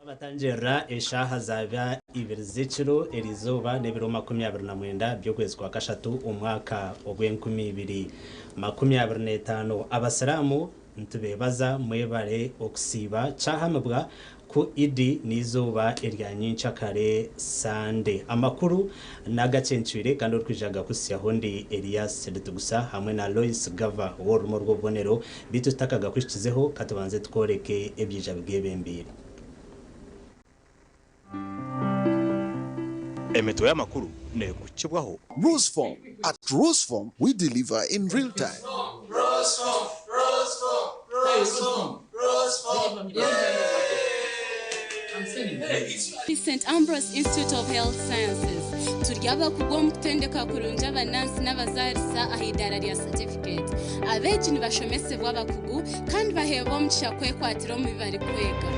Abatangirira eshaaha zaaba ibiri z'ekiro eriizooba n'ebiro 29 by'okwezi kwa kashatu omwaka ogw'enkumi ibiri makumi abiri n'etaano. Abasiraamu nitubeebaza mwebare okusiiba kyahamibwa ku Idi n'eizooba erya nyencakare Sande. Amakuru n'agacencwire kandi orikwija kugakuhitsyaho ndi Elias Ritugusa hamwe na Lois Gava ow'orurimi orw'obubonero. Beitu tutakagakuhikizeho katubanze tukworeke ebyija bigebembeire. Emitwe y'amakuru neekukibwaho. Roseform. At Roseform, we deliver in real time. St Ambrose Institute of Health Sciences turi abakugu omu kutendeka kurungi abanansi n'abazaarisa aha idaara rya certificate. Abeegi nibashomesebwa abakugu kandi baheebwa omugisha kwekwatira omu bi barikwega.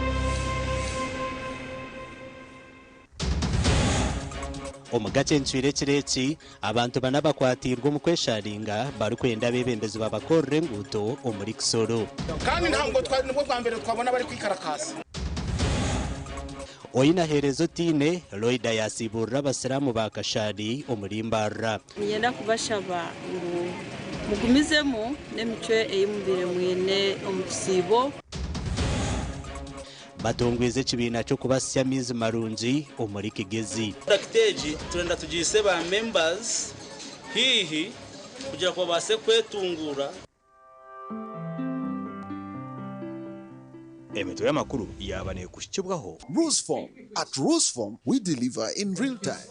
Omu gacencwire ekiro eki, abantu bana bakwatiirwe omu kwesharinga barikwenda abeebembezi babakorere enguuto omuri Kisoro. Kandi ntabwo nibwo bwa mbere twabona barikwikarakaasa. Oine aheereza otaine, Loida yaasiiburira abasiraamu ba Kashari omuri Mbarara. Niinyenda kubashaba ngu mugumizemu n'emicwe ei mubaire mwine omu kisiibo. Batongwize ekibiina ky'okubasya amaizi marungi omuri Kigezi. Product egi turenda tugiise ba members haihi kugira ngu babaase kwetunguura. Emitwe y'amakuru yaaba neekuhikibwaho. Roseform. At Roseform, we deliver in real time.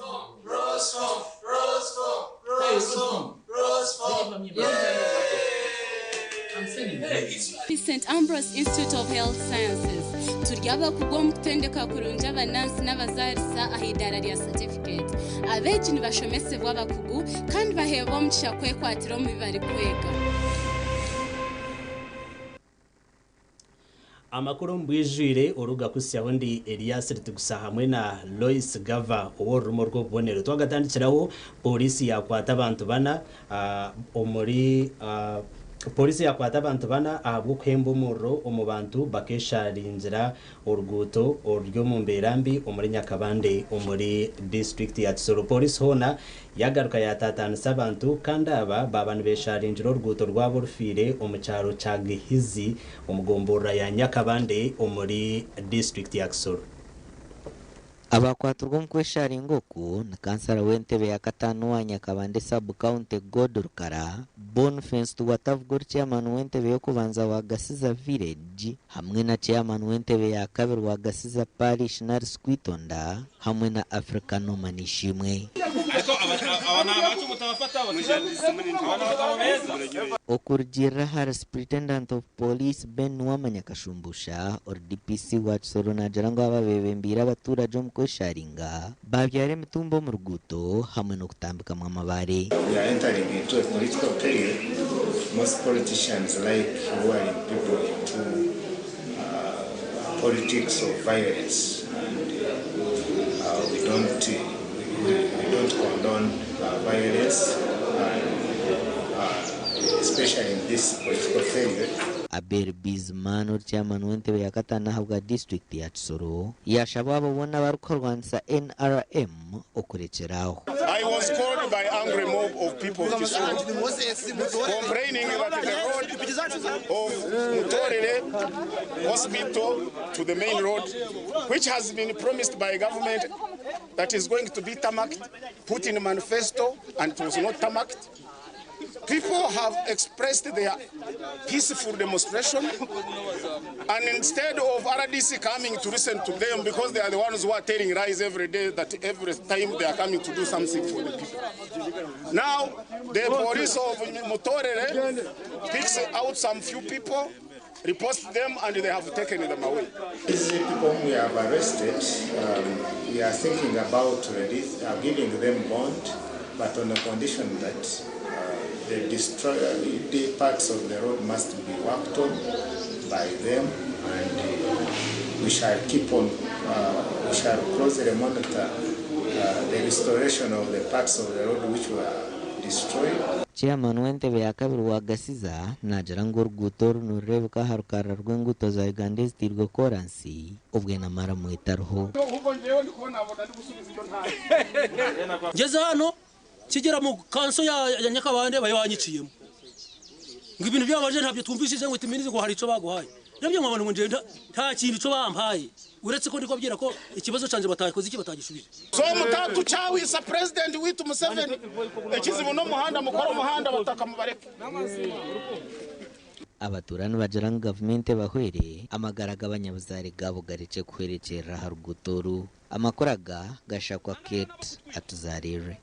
St Ambrose Institute of Health Sciences turi abakugu omu kutendeka kurungi abanansi n'abazaarisa aha idaara rya certificate. Abeegi nibashomesebwa abakugu kandi baheebwa omugisha kwekwatira omu bi barikwega. Amakuru omu bwijwire orugakuhitsyaho ndi Elias Ritugusa hamwe na Lois Gava ow'orurimi orw'obubonero. Twagatandikiraho pooriisi yaakwata abantu bana omuri Pooriisi yaakwata abantu bana ahabw'okuhemba omuriro omu bantu bakeesharingira oruguuto oruri omu mbeera mbi omuri Nyakabande omuri disiturikiti ya Kisoro. Pooriisi hoona yagaruka yaataataanisa abantu kandi aba baaba nibesharingira oruguuto rwabo orufiire omu kyaro kya Gihizi omu gomborora ya Nyakabande omuri disiturikiti ya Kisoro. Abaakwatirwe omu kwesharinga oku ni kansara w'entebe ya kataano owa Nyakabande Sub-county God Rukara, Bonfence Tuwatavuga ori chairman w'entebe y'okubanza wa Gasiza Village hamwe na chairman w'entebe ya kabiri wa Gasiza Parish Narisi Kwitonda hamwe na Africa Norman Ishimwe. Okurugiirira ahari Superintendent of Police Ben Nuwamanya Kashumbusha, ori DPC wa Kisoro naagira ngu aba beebembeire abaturagye omu kwesharinga, baabyara emitumba omu ruguuto hamwe n'okutambikamu amabaare. We are entering into a political period. Most politicians like luring people into politics of violence and we don't, we, we don't condone violence and especially in this political period. Abel Bizimana ori chairman w'entebe ya kataano ahabwa disiturikiti ya Kisoro yaashaba abo boona abarikurwanisa NRM okurekyera aho. I was called by angry mob of people of Kisoro complaining that the road of Mutorere Hospital to the main road, which has been promised by government that is going to be tarmacked, put in manifesto, and it was not tarmacked. People have expressed their peaceful demonstration, and instead of RDC coming to listen to them, because they are the ones who are telling lies every day that every time they are coming to do something for the people. Now, the police of Mutorere picks out some few people, reports them, and they have taken them away. These people whom we have arrested, we are thinking about giving them bond, but on the condition that the parts of the road must be worked on by them, and we shall keep on, we shall closely monitor the restoration of the parts of the road which were destroyed. Chairman w'entebe ya kabiri wa Gasiza naagira ngu oruguuto oru nirureebeka aha rukarara rw'enguuto za Uganda ezitiirwe koransi obwe namara mwetariho. Ngeze hano kigera mu kanso ya Nyakabande bayanyiciyemo ngo ibintu byabaje ntabyo twumvishije ngo itiminize ngo hari ico baguhaye nabyo nkabona ngo ngenda nta kintu ico bampaye uretse ko ndiko byira ko ikibazo canje batakoze iki batagishubije. So mutatu chawisa president witu Museveni ekizibu no muhanda mukora umuhanda bataka mubareke. Abaturani bagira ngu gavumenti bahwere amagara g'abanyabuzare gabo gareke kuhwerekyerera aha ruguuto oru. Amakuru aga gashakwa Kate Atuzarire.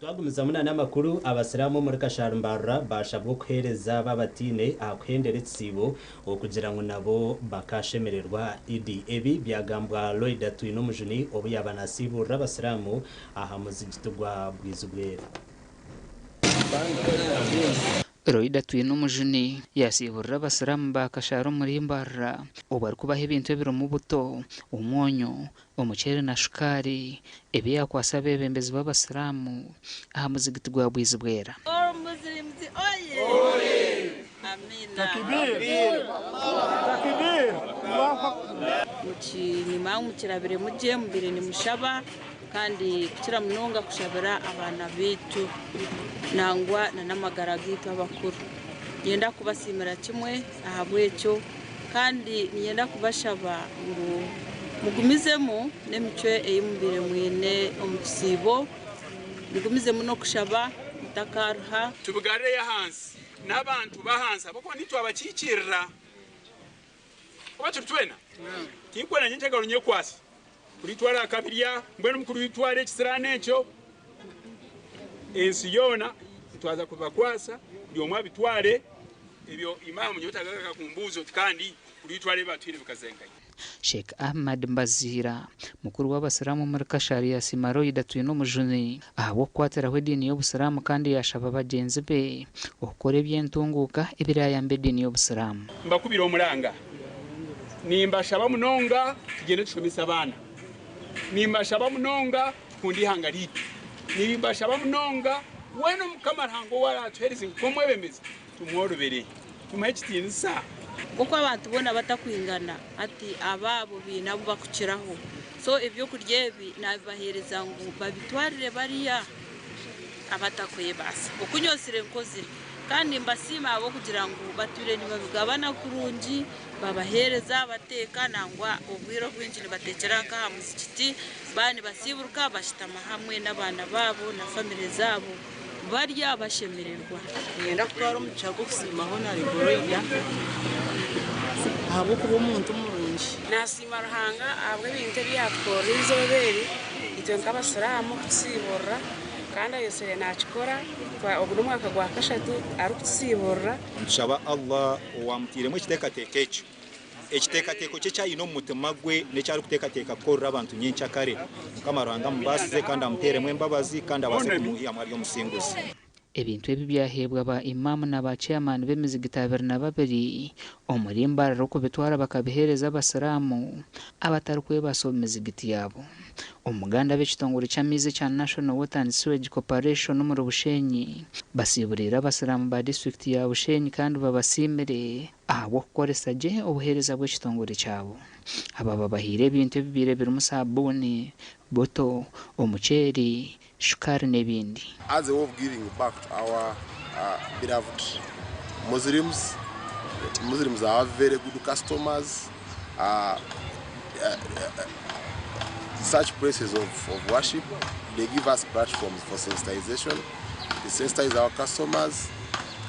Twagumiza munana amakuru abasiramu muri Kasharumbarura bashabwa kuhereza babatine akuhendera ekitsibo okugira ngu nabo bakashemererwa idi. Ebi byagambwa Lloyd Atwine Omujuni obu yaba nasiburira abasiramu aha muzigiti gwa Bwizibwera. Lloyd Atwine Omujuni yasiburira abasiramu ba Kashara omuri Mbarara obu arikubaha ebintu ebirimu obuto, omwonyo, omuceeri na shukaari ebi yakwasa abeebembezi b'abasiramu aha muzigiti gwa Bwizibwera. Nyuma mukirabire mugye mubire nimushaba kandi kukira munonga kushabira abaana bitu nangwa na n'amagara gitu abakuru. Nyenda kubasimira kimwe ahabwekyo kandi nyenda kubashaba ngu mugumizemu n'emicwe ey'omubiri mwine omu kisiibo, mugumizemu n'okushaba mutakaruha. Tubigarire ahansi n'abantu bahansi abakuba nitwabakikirira oba turi twena tinkwena nyenkyagalo nyekwasi kuritwara akabirya mbwenu mukuru yitwara ekisirani ekyo ensi yoona twaza kubakwasa buri omwe abitware ebyo imaamu nyowe tagaruka kumbuuza oti kandi kuritwara ebi bikazengayo. Sheikh Ahmad Mbazira mukuru w'abasiramu muri Kashari yasiima Lloyd Atwine Omujuni ahabw'okukwatiraho ediini y'obusiraamu kandi yashaba bagyenzi be okukora ebyentunguuka ebirayamba ediini y'obusiraamu. Mbakubira omuranga nimbashaba munonga tugende tushomesa abaana, nimbashaba munonga tukunde ihanga riitu, nimbashaba munonga wena Omukama Ruhanga owaratuheereza nk'omwebembezi tumworobere tumuhe ekitiinisa. Kuko abantu bona batakwingana ati ababo biine abu bakukiraho, so ebyokurya ebi nabibaheereza ngu babitwarire bariya abatakwebaasa okunyosire nkozire kandi mbasiima abo kugira ngu bature nibabigabana kurungi babaheereza bateeka nangwa obwire obwingi nibateekyera nk'aha muzigiti bani basiiburuka bashitama hamwe n'abaana baabo na famire zaabo barya bashemererwa. Ngenda kutwara omugisha gw'okusiimaho na Lloyd ahabw'okuba omuntu murungi. Nasiima Ruhanga ahabw'ebintu ebi yatukorera eizooba eri itwe nk'abasiraamu kutusiiburira kandi ayosire nakikora ogu n'omwaka gwa kashatu arikutusiiburira. Ntushaba Allah owamutiiremu ekiteekateeko ekyo, ekiteekateeko kye kyayine omu mutima gwe n'ekyarikuteekateeka kukorera abantu nyenkyakare. Mukama Ruhanga amubaasize kandi amuteeremu embabazi kandi abaase kumuhihamu ari omusinguzi. Ebintu ebi byaheebwa ba imaamu na ba chairman b'emizigiti 22 omuri Mbarara okubitwara bakabiheereza abasiraamu abatarikwebaasa omu mizigiti yaabo. Omuganda b'ekitongore ky'amaizi ekya National Water and Sewage Corporation omuri Bushenyi basiiburiire abasiraamu ba disitulikiti ya Bushenyi kandi babasiimire ahabw'okukoresa gye obuheereza bw'ekitongore kyabo. Aba babahaire ebintu ebibaire birimu sabuuni, buto, omuceeri, shukaari n'ebindi. As a way of giving back to our beloved Muslims, Muslims are very good customers. Such places of, of worship, they give us platforms for sensitization. They sensitize our customers,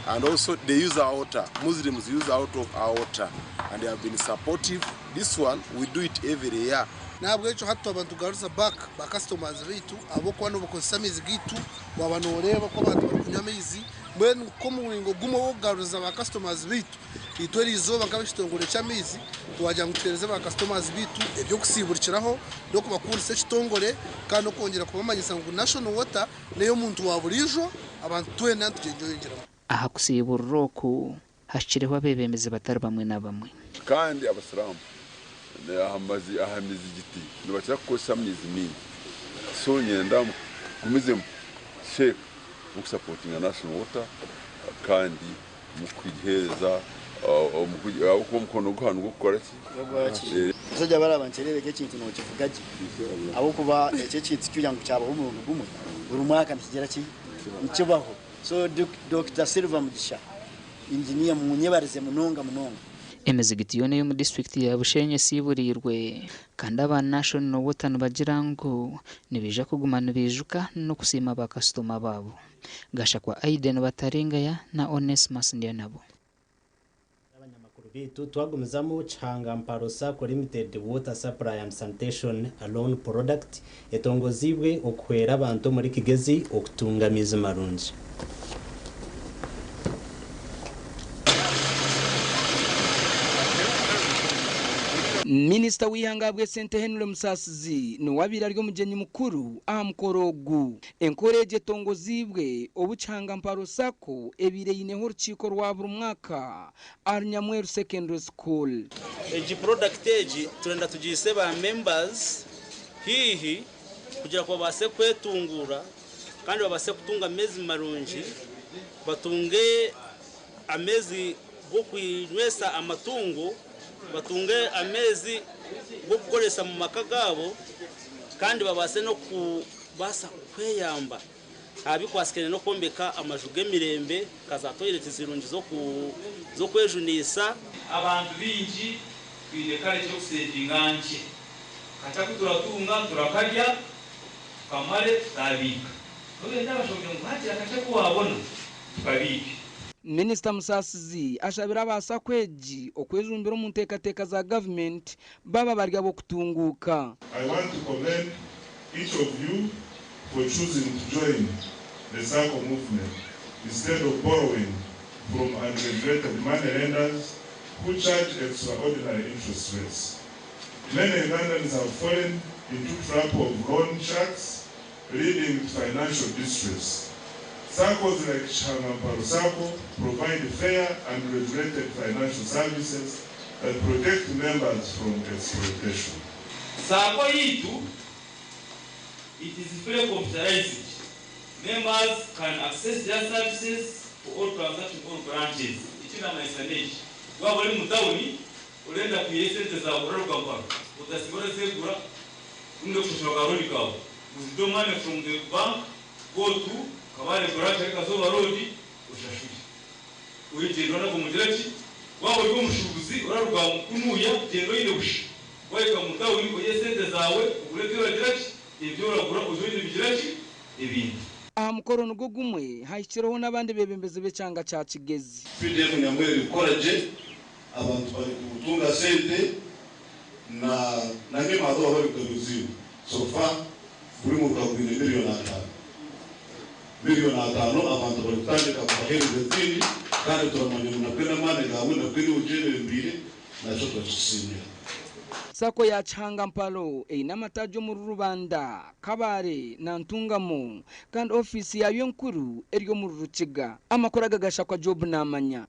and also they use our water. Muslims use out of our water, and they have been supportive. This one, we do it every year. Nahabwekyo hati twaba nitugaruza back ba customers baitu ahabw'okuba nibakozesa amaizi gaitu, waaba nooreeba oku abantu barikunywa amaizi, mbwenu nk'omuringo gumwe ogw'okugaruza ba customers baitu, itwe eriizooba nk'ab'ekitongore ky'amaizi twagira ngu tuheereze ba customers baitu eby'okusiiburikiraho n'okubakundisa ekitongore kandi n'okwongyera kubamanyisa ngu National Water n'ey'omuntu wa buriijo, abantu twena nitugyenjoyingiramu. Aha kusiiburira oku hahikireho abeebembezi batari bamwe na bamwe. Kandi abasiraamu aha mizigiti nibakira kukozesa amaizi maingi so nyenda mugumizemu Sheikh mukusapotinga National Water kandi mukugiheereza ahabw'okuba omukono guha nigwo gukora ki? Abashaija baraba nikireebeka ekintu nookivuga gye ahabw'okuba eki ekintu tikikugira ngu kyabaho omurundi gumwe, buri mwaka nikigira ki? Nikibaho. So Dokita Silver Mugisha, Engineer munyebarize munonga munonga. Emizigiti yoona ey'omu disiturikiti ya Bushenyi esiiburiirwe kandi aba National Water nibagira ngu nibaija kuguma nibaijuka n'okusiima bakasitoma baabo. Gashakwa Aiden Bataringaya na Onesmus Ndyanabo. Abanyamakuru baitu twagumizamu Kihanga Mparo Sacco Limited Water Supply and Sanitation Loan Product etongoziibwe okuhwera abantu omuri Kigezi okutunga amaizi marungi. Minisita w'eihanga ahabw'esente Henry Musasizi niwe abaire ari omugyenyi mukuru aha mukoro ogu. Enkora egi etongoziibwe obu Kihanga Mparo Sacco ebaire eineho orukiiko rwa buri mwaka ahari Nyamweru Secondary School. Egi product egi turenda tugiise ba members haihi kugira ku babaase kwetunguura kandi babaase kutunga ameezi marungi, batunge ameezi g'okunywesa amatungo, batunge ameezi g'okukoresa mu maka gaabo kandi babaase n'okubaasa kweyamba aha bikwatiraine n'okwombeka amaju g'emirembe nka za toyireti zirungi z'okwejuniisa. Abantu baingi twine culture y'okusevinga nkye. Kakye aku turatunga turakarya tukamare tutabiika. Nobenda abashaija ngu hakiri akakye aku waabona tukabiike. Minisita Musasizi ashabire aba Sacco egi okwejumbira omu nteekateeka za gavumenti baaba bari ab'okutunguuka. I want to commend each of you for choosing to join the Sacco movement instead of borrowing from unregulated money lenders who charge extraordinary interest rates. Many Ugandans have fallen into trap of loan sharks, leading to financial distress. Saccos like Kihanga Sacco provide fair and regulated financial services that protect members from exploitation. Sacco yitu it is fully computerized. Members can access their services for all transactions all branches. Eki namanyisa n'eki, waaba ori omu tawuni orenda kwiha esente zaawe oraruga mpaka otasiba orazegura rundi okushashura ka loan kaawe, withdraw money from the bank go to Kabale branch ahari Kazooba road oshashure. Ogyenda nabwo mugira ki? Waaba ori omushuubuzi oraruga kunuuya gyenda oine busha. Wahika mu tawuni oihe esente zaawe ogure ebi oragira ki? Ebi oragura oze oine bigira ki? Ebintu. Aha mukoro nigwo gumwe hahikireho n'abandi beebembezi b'ekyanga kya Kigezi. PDM Nyamweru erikukora gye, abantu barikutunga sente na na nk'emaato barikugaruziibwe. So far buri muruka gwine 5,000,000. 5,000,000 abantu barikutandika kubaheereza ezindi kandi turamanya ngu nabwe n'amaani gaawe nabwe niiwe ogyebembeire nakyo turakikusiimira. Sacco ya Kihanga Mparo eine amataagi omuri Rubanda, Kabale na Ntungamo kandi ofiisi yaayo enkuru eri omuri Rukiga. Amakuru aga gashakwa Job Namanya.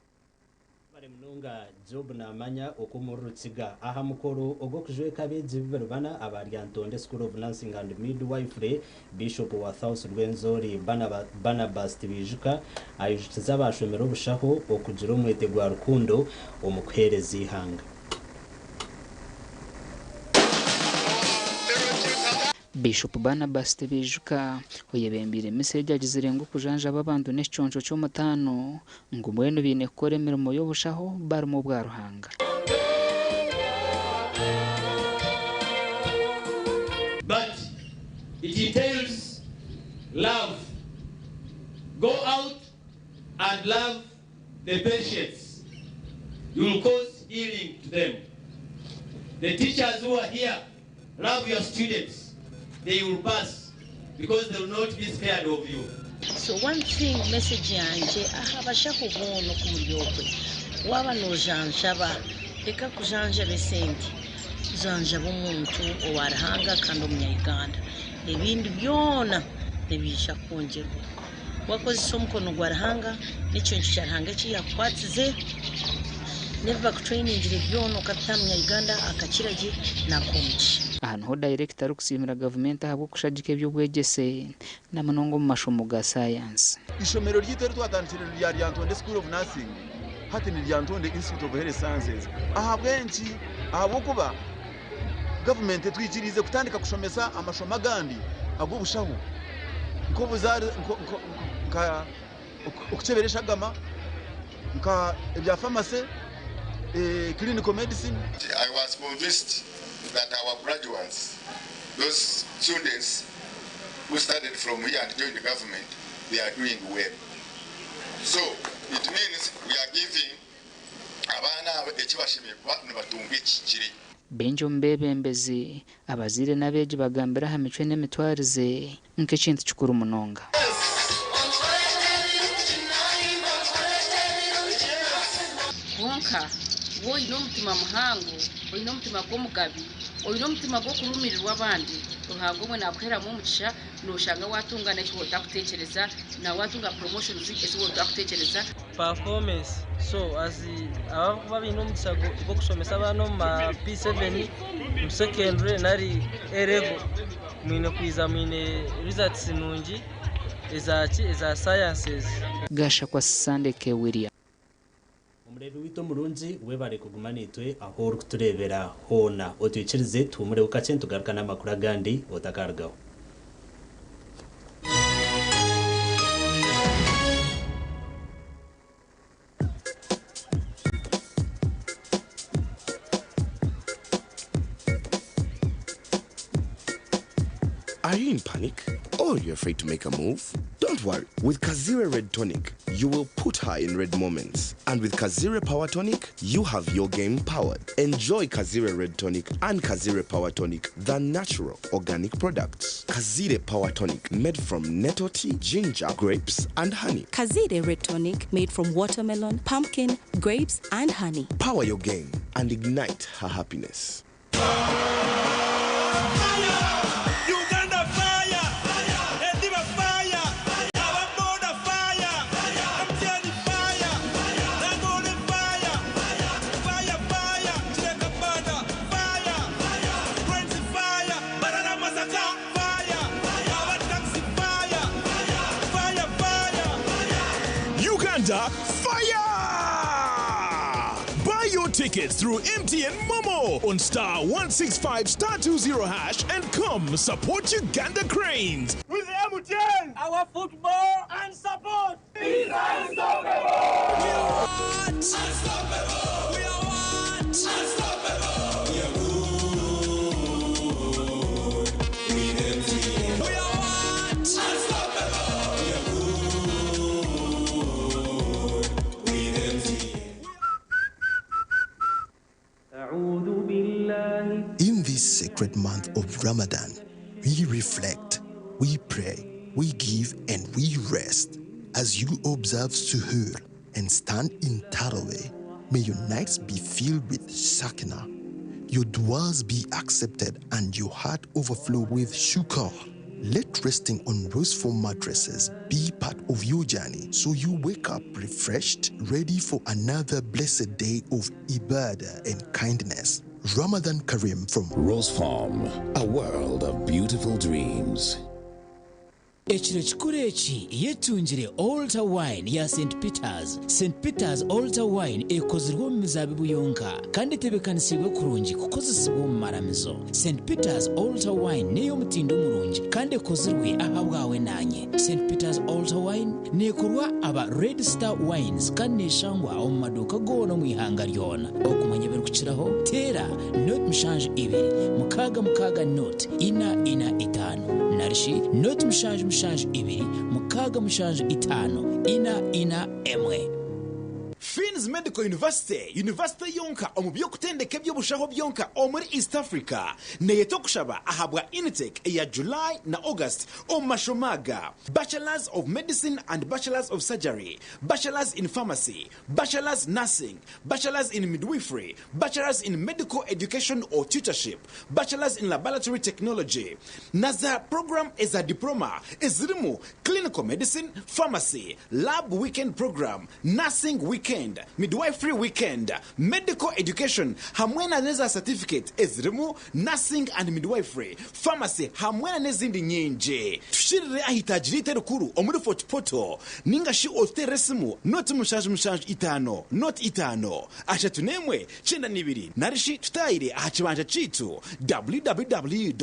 Mwebare munonga Job Namanya okwo omuri Rukiga aha mukoro ogw'okujweka abeegi 24 aba Lyantonde School of Nursing and Midwifery, Bishop wa South Rwenzori Barnabas Tibaijuka aijukize abashomire obushaho okugira omwete gwa rukundo omu kuheereza eihanga. Bishop Barnabas Tibaijuka oyebembeire misa egi agizire ngu okujanjaba abantu n'ekiconco ky'omutaano ngu mbwenu baine kukora emirimo y'obushaho barimu obwa Ruhanga. Go out and love the patients. You will cause healing to them. The teachers who are here, love your students. They will pass because they will not be scared of you. So one thing message yangye aha bashaho boona oku muri okwe waaba noojanjaba reka kujanjaba esente janjaba omuntu owa Ruhanga kandi omunya Uganda ebindi byona nibiija kwongyerwa wakozesa omukono gwa Ruhanga n'ekiconco kya Ruhanga eki yaakukwatsize n'ebi bakutrainingire byona okabita aha munya Uganda akakira gye naakuha omugisha. Aha niho dayirekita arikusiimira gavumenti ahabw'okushagika eby'obwegyese na munonga omu mashomo ga sayansi. Ishomero ryaitu eri twatandikire rya Lyantonde School of Nursing hati ni Lyantonde Institute of Health Sciences. Ahabw'enki? Ahabw'okuba gavumenti etwikiriize kutandika kushomesa amashomo agandi ag'obushaho nk'obuzaare nka okukyebera eshagama, nka ebya pharmacy, clinical medicine. I was convinced that our graduates, those students who started from here and joined the government, they are doing well. So it means we are giving abaana abo ekibashemereire kuba nibatunga ekihikire. Baingi omu beebembezi, abazaire n'abeegi bagambire aha micwe n'emitwarize nk'ekintu kikuru munonga. Kwonka waaba oine omutima muhango, oine omutima gw'omugabi, oine omutima gw'okurumirirwa abandi, Ruhanga obwo naakuheeramu omugisha, nooshanga waatunga n'eki otakuteekyereza, na waatunga promotions ezi otakuteekyereza. Performance so as abarikuba baine omugisha gw'okushomesa abaana omu ma P7 omu secondary nari A level mwine kwiza mwine results nungi eza ki eza sciences. Gashakwa Sunday K. William. Omureebi waitu omurungi, webare kuguma naitwe ahu orikutureebera hoona. Otwikirize tuhumureho kakye nitugaruka n'amakuru agandi otakarugaho. Are you in panic? Or you're afraid to make a move? Don't worry. With Kazire Red Tonic, you will put her in red moments. And with Kazire Power Tonic, you have your game powered. Enjoy Kazire Red Tonic and Kazire Power Tonic, the natural organic products. Kazire Power Tonic, made from nettle tea, ginger, grapes, and honey. Kazire Red Tonic made from watermelon, pumpkin, grapes, and honey. Power your game and ignite her happiness. Uganda fire! Ediba fire! Ababoda fire! MTN fire! Dangote fire! Fire, fire! Chileka Banda fire! Friends fire! Banana Masaka fire! Our taxi fire! Fire, fire! Uganda Fire! Buy your tickets through MTN Momo on star 165 star 20 hash and come support Uganda Cranes. With MTN, our football and support is unstoppable! We are what? Unstoppable! We are what? Unstoppable! We are good with MTN. We are what? Unstoppable! We are good with MTN. In this sacred month of Ramadan, we reflect, we pray, we give, and we rest. As you observe Suhoor and stand in Taraweh, may your nights be filled with Sakina, your duas be accepted, and your heart overflow with shukr. Let resting on roseful mattresses be part of your journey so you wake up refreshed, ready for another blessed day of ibadah and kindness. Ramadan Kareem from Rose Farm, a world of beautiful dreams. Ekiro kikuru eki yetungire Altar Wine ya St Peters. St Peters Altar Wine ekozirwe omu mizaabibu yonka kandi etebeekanisiibwe kurungi kukozesibwa omu maramizo. St Peters Altar Wine n'ey'omutindo murungi kandi ekozirwe ahabwawe naanye. St Peters Altar Wine neekorwa aba Red Star Wines kandi neeshangwa omu maduuka goona omu ihanga ryona. Okumanya ebirikukiraho teera 072 66 0 4 4 5. Narishi 0 7 7 2 6 7 5 4 4 1. Finn's Medical University, yunivasite yonka omu by'okutendeka eby'obushaho byonka omuri East Africa, neyeta okushaba ahabwa intake eya July na August omu mashomo aga, Bachelors of Medicine and Bachelors of Surgery, Bachelors in Pharmacy, Bachelors Nursing, Bachelors in Midwifery, Bachelors in Medical Education or Tutorship, Bachelors in Laboratory Technology, na za puroguraamu eza Diploma ezirimu Clinical Medicine, Pharmacy, Lab Weekend Program, Nursing Weekend, Midwifery Weekend, Medical Education hamwe na n'eza satifiketi ezirimu Nursing and Midwifery, Pharmacy hamwe na n'ezindi nyingi. Tushirire aha itaagi ryaitu erikuru omuri Fort Portal ninga shi otuteerere esimu noti 775 noti 5 31 92 nari shi tutaayire aha kibanja kyaitu www.fmu.ac.ug.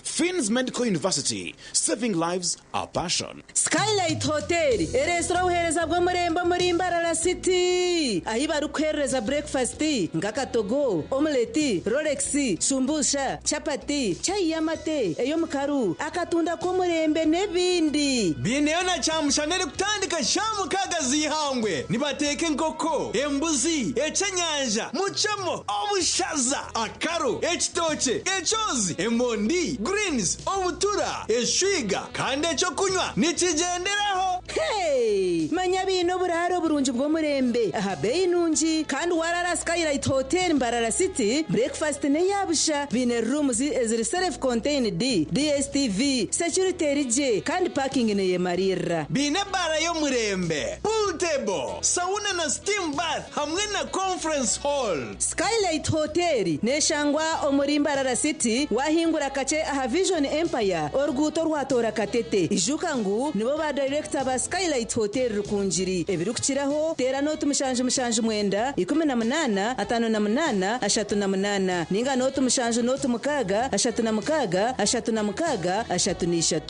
Finn's Medical University, Saving lives, our passion. Skylight Hotel ereetsire obuheereza bw'omurembe omuri Mbarara City ahi barikuheerereza burekifasiti nk'akatogo, omuleti, rolex, shumbusha, chapati, chai y'amate, ey'omukaru, akatunda k'omurembe n'ebindi. Baineyo na kyamushana erikutandika shaaha mukaaga z'eihangwe. Nibateeka enkoko, embuzi, ekyenyanja, mucemo, obushaza, akaro, ekitookye, ekyozi, emondi, greens, obutura, eshwiga kandi eky'okunywa nikigyenderaho. Hey! Manya baine oburaaro burungi bw'omurembe aha beeyi nungi kandi waraara aha Skylight Hotel Mbarara City, breakfast n'eya busha. Baine rooms eziri self contained, DSTV, security eri gye kandi parking neyemariirira. Baine ebaara y'omurembe, pool table, sauna na steam bath hamwe na conference hall. Skylight Hotel neshangwa omuri Mbarara City wahingura kakye aha Vision Empire oruguuto orwatoora Katete. Ijuka ngu nibo ba dayirekita ba Skylight Hotel Rukungiri. Ebirikukiraho teera nooti 779 18 58 38 ninga nooti 7 nooti 6 36 36 33.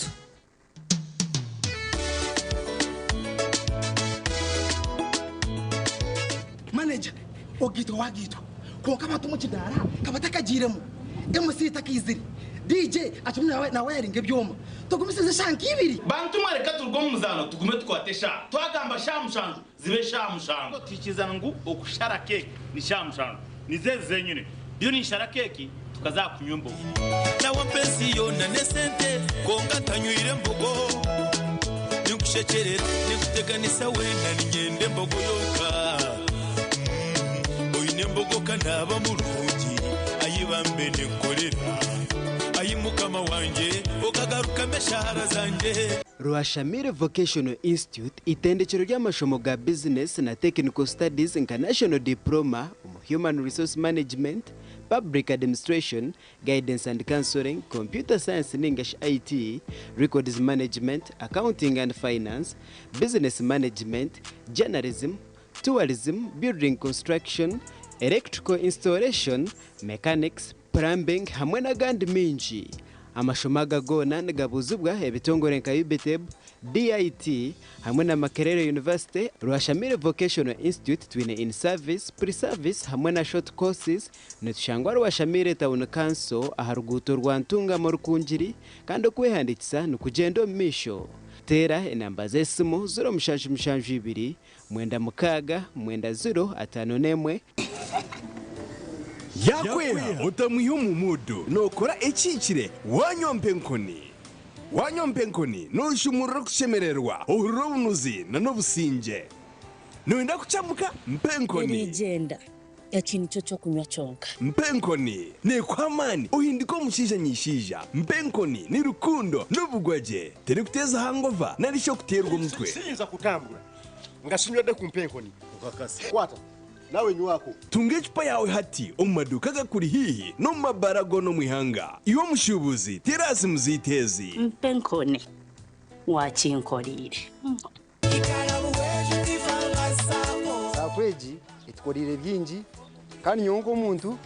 Manager, Ogaitwa wagaitwa kwonka abantu omu kidaara ka batakagiiremu, MC takaizire, DJ akirimu nawayaringa ebyoma. Tugumisirize eshaaha nk'ibiri. Bantu mwe reka turuge omu muzaano tugume tukwate eshaaha. Twagamba shaaha mushanju zibe shaaha mushanju. Tuhikirizana ngu okushara keeki ni shaaha mushanju. Nizo ezi zenyine. Ndiyo ninshara keeki tukaza aha kunywa embogo. Nawampa ensi yoona n'esente kwonka ntanywire mbogo. Ninkushekyerera, ninkuteganisa weena niinyenda embogo yonka. Oine embogo ka naaba murungi, ai bambe ninkukorera. Ai Mukama wangye, okagarukamu eshaara zangye. Rwashamire Vocational Institute itendekyero ry'amashomo ga bizinesi na Technical Studies nka National Diploma omu Human Resource Management, Public Administration, Guidance and Counselling, Computer Science ninga shi IT, Records Management, Accounting and Finance, Business Management, Journalism, Tourism, Building Construction, Electrical Installation, Mechanics, Plumbing hamwe n'agandi maingi. Amashomo aga goona nigabuuzibwa ebitongore nka UBTEB, DIT hamwe na Makerere University, Rwashamire Vocational Institute twine in service, pre service hamwe na short courses. Nitushangwa Rwashamire Town Council aha ruguuto rwa Ntungamo Rukungiri kandi okwehandiikisa nikugyenda omu maisho. Teera enamba z'esimu 0772 96 90 51. Yaakweha otamwiha omu muudu. Nookora ekihikire waanywa mpa enkoni. Waanywa mpa enkoni nooshumurura okushemererwa, ohurira obunuzi n'obusingye. Nooyenda kucamuka? Mpa enkoni. Eriigyenda, eki nikyo ky'okunywa kyonka. Mpa enkoni neekuha amaani ohinduke omushaija nyaishaija. Mpa enkoni ni rukundo n'obugwagye. Terikuteeza hangova nari shi okuteerwa omutwe. Siyinza kutambura nga sinywedde ku mpa enkoni. Kwata nawe nywako. Tunga ecupa yaawe hati omu maduuka agakuri haihi n'omu mabaara goona omu ihanga. Iwe omushuubuzi, teera aha simu zaitu ezi. Mpa enkoni, waakinkoreire. Sacco egi etukoreire bingi kandi nyowe nk'omuntu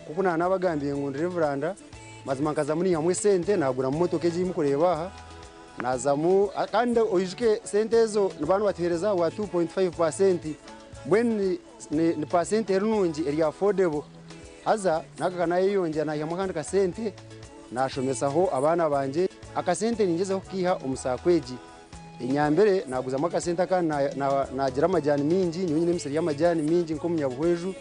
nk'oku naanabagambiire ngu ndi revuranda, mazima nkazamu naihamu esente naaguramu motoka egi ei murikureeba aha, naazamu kandi oijuke sente ezo nibaba nibatuheereza ahabwa 2.5% mbwenu ni paasenti eri nungi eri affordable haza naagaruka naayeyongyera naihamu akandi kasente. Naashomesaho abaana bangye. Akasente ningyezaho kukaiha omu SACCO egi. Enyambire naaguzamu akasente akandi naagira amajaani maingi, nyowe nyine emisiri y'amajaani mingi nk'omunyabuhweju,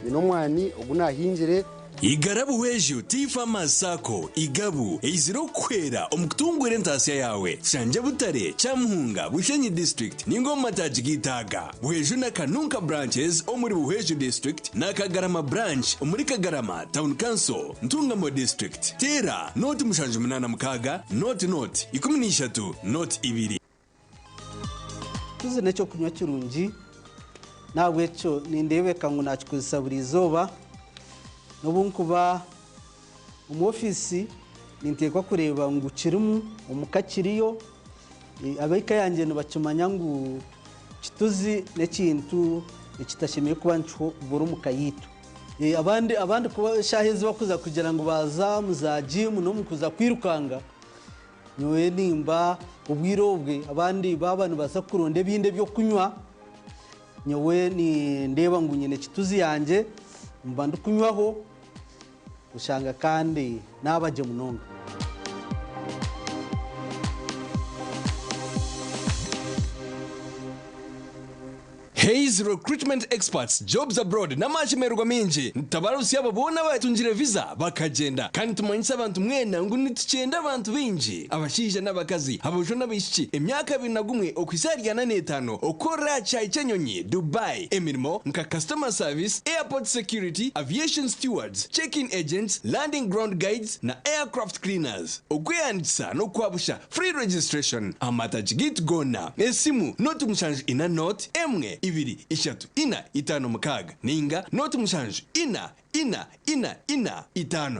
nyine omwani ogu naahingire. Igara Buhweju Tea Farmers Sacco, Igabu, eizire okukuhwera omu kutunguura entaasya yaawe. Tushangye Butare, Kyamuhunga, Bushenyi District ninga omu mataagi gaitu aga, Buhweju na Kanunka Branches omuri Buhweju District na Kagarama Branch omuri Kagarama Town Council, Ntungamo District. Teera nooti 786 nooti nooti 13 nooti 2. Tuzi n'eky'okunywa kirungi, n'ahabw'ekyo nindeebeka ngu naakikozesa buri izooba. N'obu nkuba omu ofiisi ninteekwa kureeba ngu kirimu, omuka kiriyo. Ab'eka yangye nibakimanya ngu kituzi n'ekintu ekitashemereire kuba nikibura omu ka yaitu. Abandi abandi kuba eshaaha ezi bakuza kugira ngu baaza omu za jiimu n'omu kuza kwirukanga, Nyowe nimba obwire obwe abandi baaba nibaza kuronda ebindi eby'okunywa, nyowe nindeeba ngu nyine kituzi yangye mba ndikunywaho oshanga kandi naaba gye munonga. Hays Recruitment Experts, Jobs Abroad n'amashemererwa maingi nitutabarutsya abo boona abatungire visa bakagyenda. Kandi nitumanyisa abantu mwena ngu nitukyenda abantu baingi, abashaija n'abakazi, aboojo n'abaishiki, emyaka 21 okuhitsya ahari 45 okukorera aha kishaayi ky'enyonyi, Dubai, emirimo nka Customer Service, Airport Security, Aviation Stewards, Check-in Agents, Landing Ground Guides na Aircraft Cleaners. Okwehandiikisa n'okwabusha. Free registration Amatagi gaitu goona Esimu, 0 7 4 0 1 2 3 4 5 6 ninga 0 7 4 4 4 4 5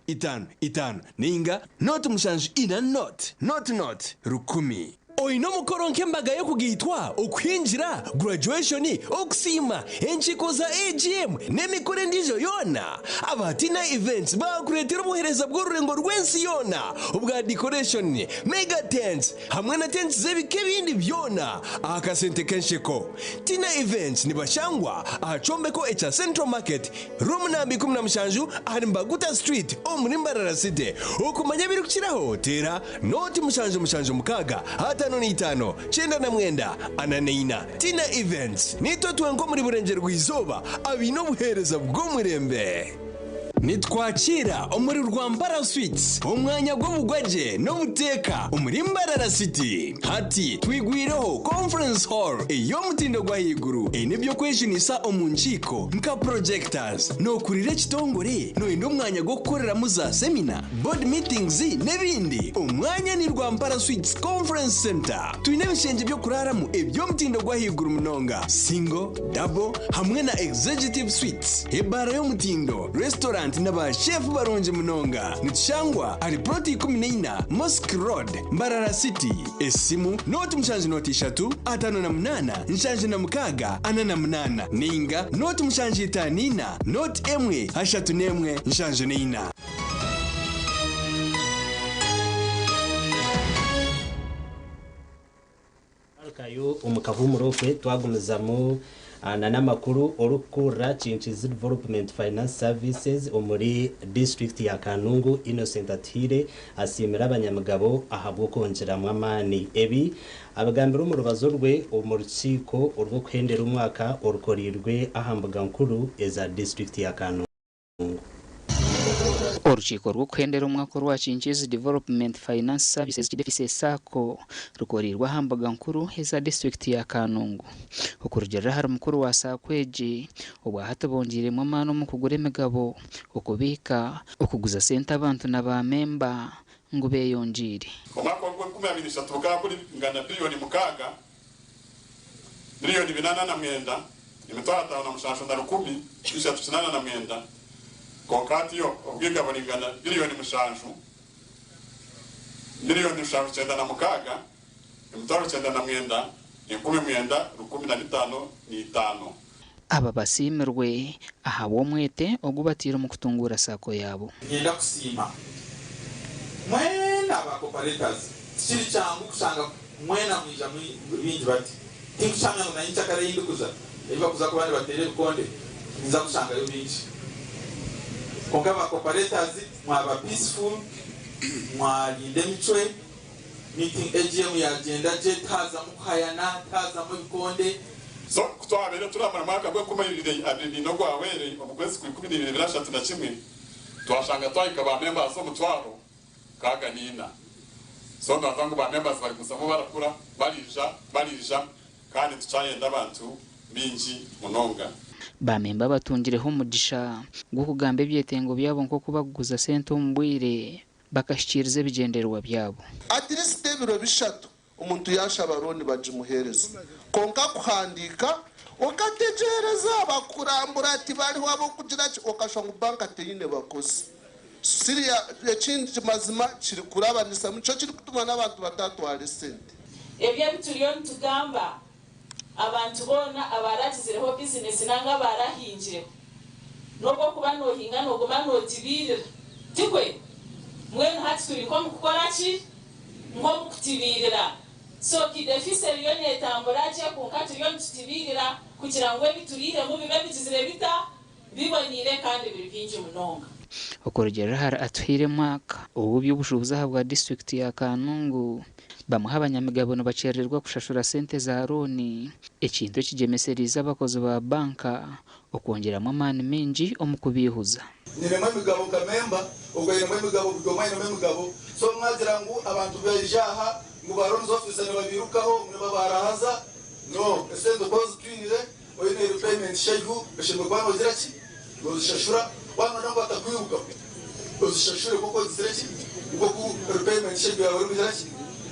5 5 5 ninga 0 7 4 0 0 0 1000. Oine omukoro nk'embaga y'okugaitwa, okuhingira, graduation, okusiima, enkiiko za AGM n'emikoro endiijo yoona? Aba Tina Events baakureetera obuheereza bw'orurengo rw'ensi yoona obwa decoration, mega tents hamwe na tents z'ebika ebindi byona aha kasente k'ensheko. Tina Events nibashangwa aha kyombeko ekya Central Market, room namba 17 ahari Mbaguta Street omuri Mbarara City. Okumanya ebirikukiraho teera nooti 776 55 99 44. Tina Events, Niitwe twenka omuri Burengyerwa-izooba abaine obuheereza bw'omurembe. Nitwakiira omuri Rwampara Suites, omwanya gw'obugwagye n'obuteeka omuri Mbarara City. Hati twigwireho Conference Hall ey'omutindo gw'ahaiguru eine eby'okwejunisa omu nkiiko nka projectors. Nookurira ekitongore? Nooyenda omwanya gw'okukoreramu za semina, board meetings n'ebindi? Omwanya ni Rwampara Suites Conference Centre. Twine ebishengye by'okuraaramu eby'omutindo gw'ahaiguru munonga, single, double hamwe na executive suites, ebaara y'omutindo, restaurant na ba chef barungi munonga. Nitushangwa ahari plot 14 Mosque Road, Mbarara City. Esimu, nooti mushanju nooti ishatu, 58, 76, 48 ninga nooti mushanju itaano ina, nooti emwe, ashatu n'emwe, 74. Twarugayo omu kahuumuro okwe twagumizamu na n'amakuru orikukurira Kinkizi Development Finance Services omuri disiturikiti ya Kanungu, Innocent Atuhaire asiimire abanyamigabo ahabw'okwongyeramu amaani. Ebi abigambire omu rubazo rwe omu rukiiko orw'okuhendera omwaka orukoreirwe aha mbuga nkuru eza disiturikiti ya Kanungu. Orukiiko rw'okuhendera omwaka orwa Kinkizi Development Finance Services Kidefise Sacco rukoreirwe aha mbuga nkuru eza disiturikiti ya Kanungu. Okurugiirira ahari mukuru wa Sacco egi, obwahati bongyeiremu amaani omu kugura emigabo, okubiika, okuguza sente abantu na ba memba ngu beyongyeire. Omwaka ogw'enkumi abiri ishatu gukaba guri ngana biliyoni mukaaga, miliyoni binaana na mwenda, emitwaro ataano na mushanju na rukumi ishatu kinaana na mwenda, kwonka hati yo obwiga buringana biliyoni mushanju, miliyoni nshanju kyenda na mukaaga, emitwaro kyenda na mwenda, enkumi mwenda, rukumi na bitaano na itaano. Aba basiimirwe ahabw'omwete ogu bataire omu kutunguura Sacco yaabo. Niinyenda kusiima mwena aba cooperators. Tikiri kyangu kushanga mwena mwija muri baingi bati. Tinkukihamya ngu na nyenkyakare ei ndikuza, ei bakuza kuba nibateera ebikonde, ninza kushangayo baingi. Kwonka aba cooperators. Mwaba peaceful, mwarinda emicwe, meeting AGM yagyenda gye, tihazamu kuhayana, tihazamu ebikonde. So ku twabaire turamara mwaka gw'enkumi ibiri abiri n'ina ogwahweire omu kwezi kwa ikumi n'ibiri ebiri ashatu na kimwe, twashanga twahika ba members omutwaro nkaaga n'ina. So ndaza ngu ba members barigumizamu barakura, bariija, bariija kandi nitukyayenda abantu baingi munonga. Baamemba abatungireho omugisha gw'okugamba ebyetengo byabo nk'oku bakuguza sente omu bwire bakahikiriza ebigyendererwa byabo. At least ebiro bishatu omuntu yashaba loan bagimuhereza kwonka kuhandiika okategyereza bakurambura ati bariho abokugira ki okashwa ngu banka teyine bakozi siriya ekindi mazima kiri kurabanisa nikyo kirikutuma nabantu batatwara esente. Ebyo ebi turiyo nitugamba, abantu boona abaragizireho bizinesi nanga abarahingireho, n'obu okuba nohinga noguma notibiirira, tikwe? Mbwenu hati turi nk'omu kukora ki? Nk'omu kutibiirira. So Kidefisa eriyo netambura gye kwonka turiyo nitutibiirira kugira ngu ebi turiihemu bibe bigizire bita? Biboniire kandi biri bingi munonga. Okurugiirira ahari Atuhaire Mark, ow'eby'obushuubuzi ahabwa disiturikiti ya Kanungu, bamwe aha banyamigabo nibakyerererwa kushashura sente za looni, ekintu ekigyemesereize abakozi ba banka okwongyeramu amaani maingi omu kubiihuza. Nyinemu emigabo nka memba, ogwo ainemu emigabo, buri omwe ainemu emigabo. So mwagira ngu abantu baija aha ngu ba loans officer nibabirukaho ngu nibabarahaza, no, esente okuba ozitwire oine repayment schedule oshemereire kuba nogira ki? Nozishashura. Waaba noyenda ngu batakwirukaho, ozishashure nk'oku ogizire ki? Nk'oku repayment schedule yaawe erikugira ki?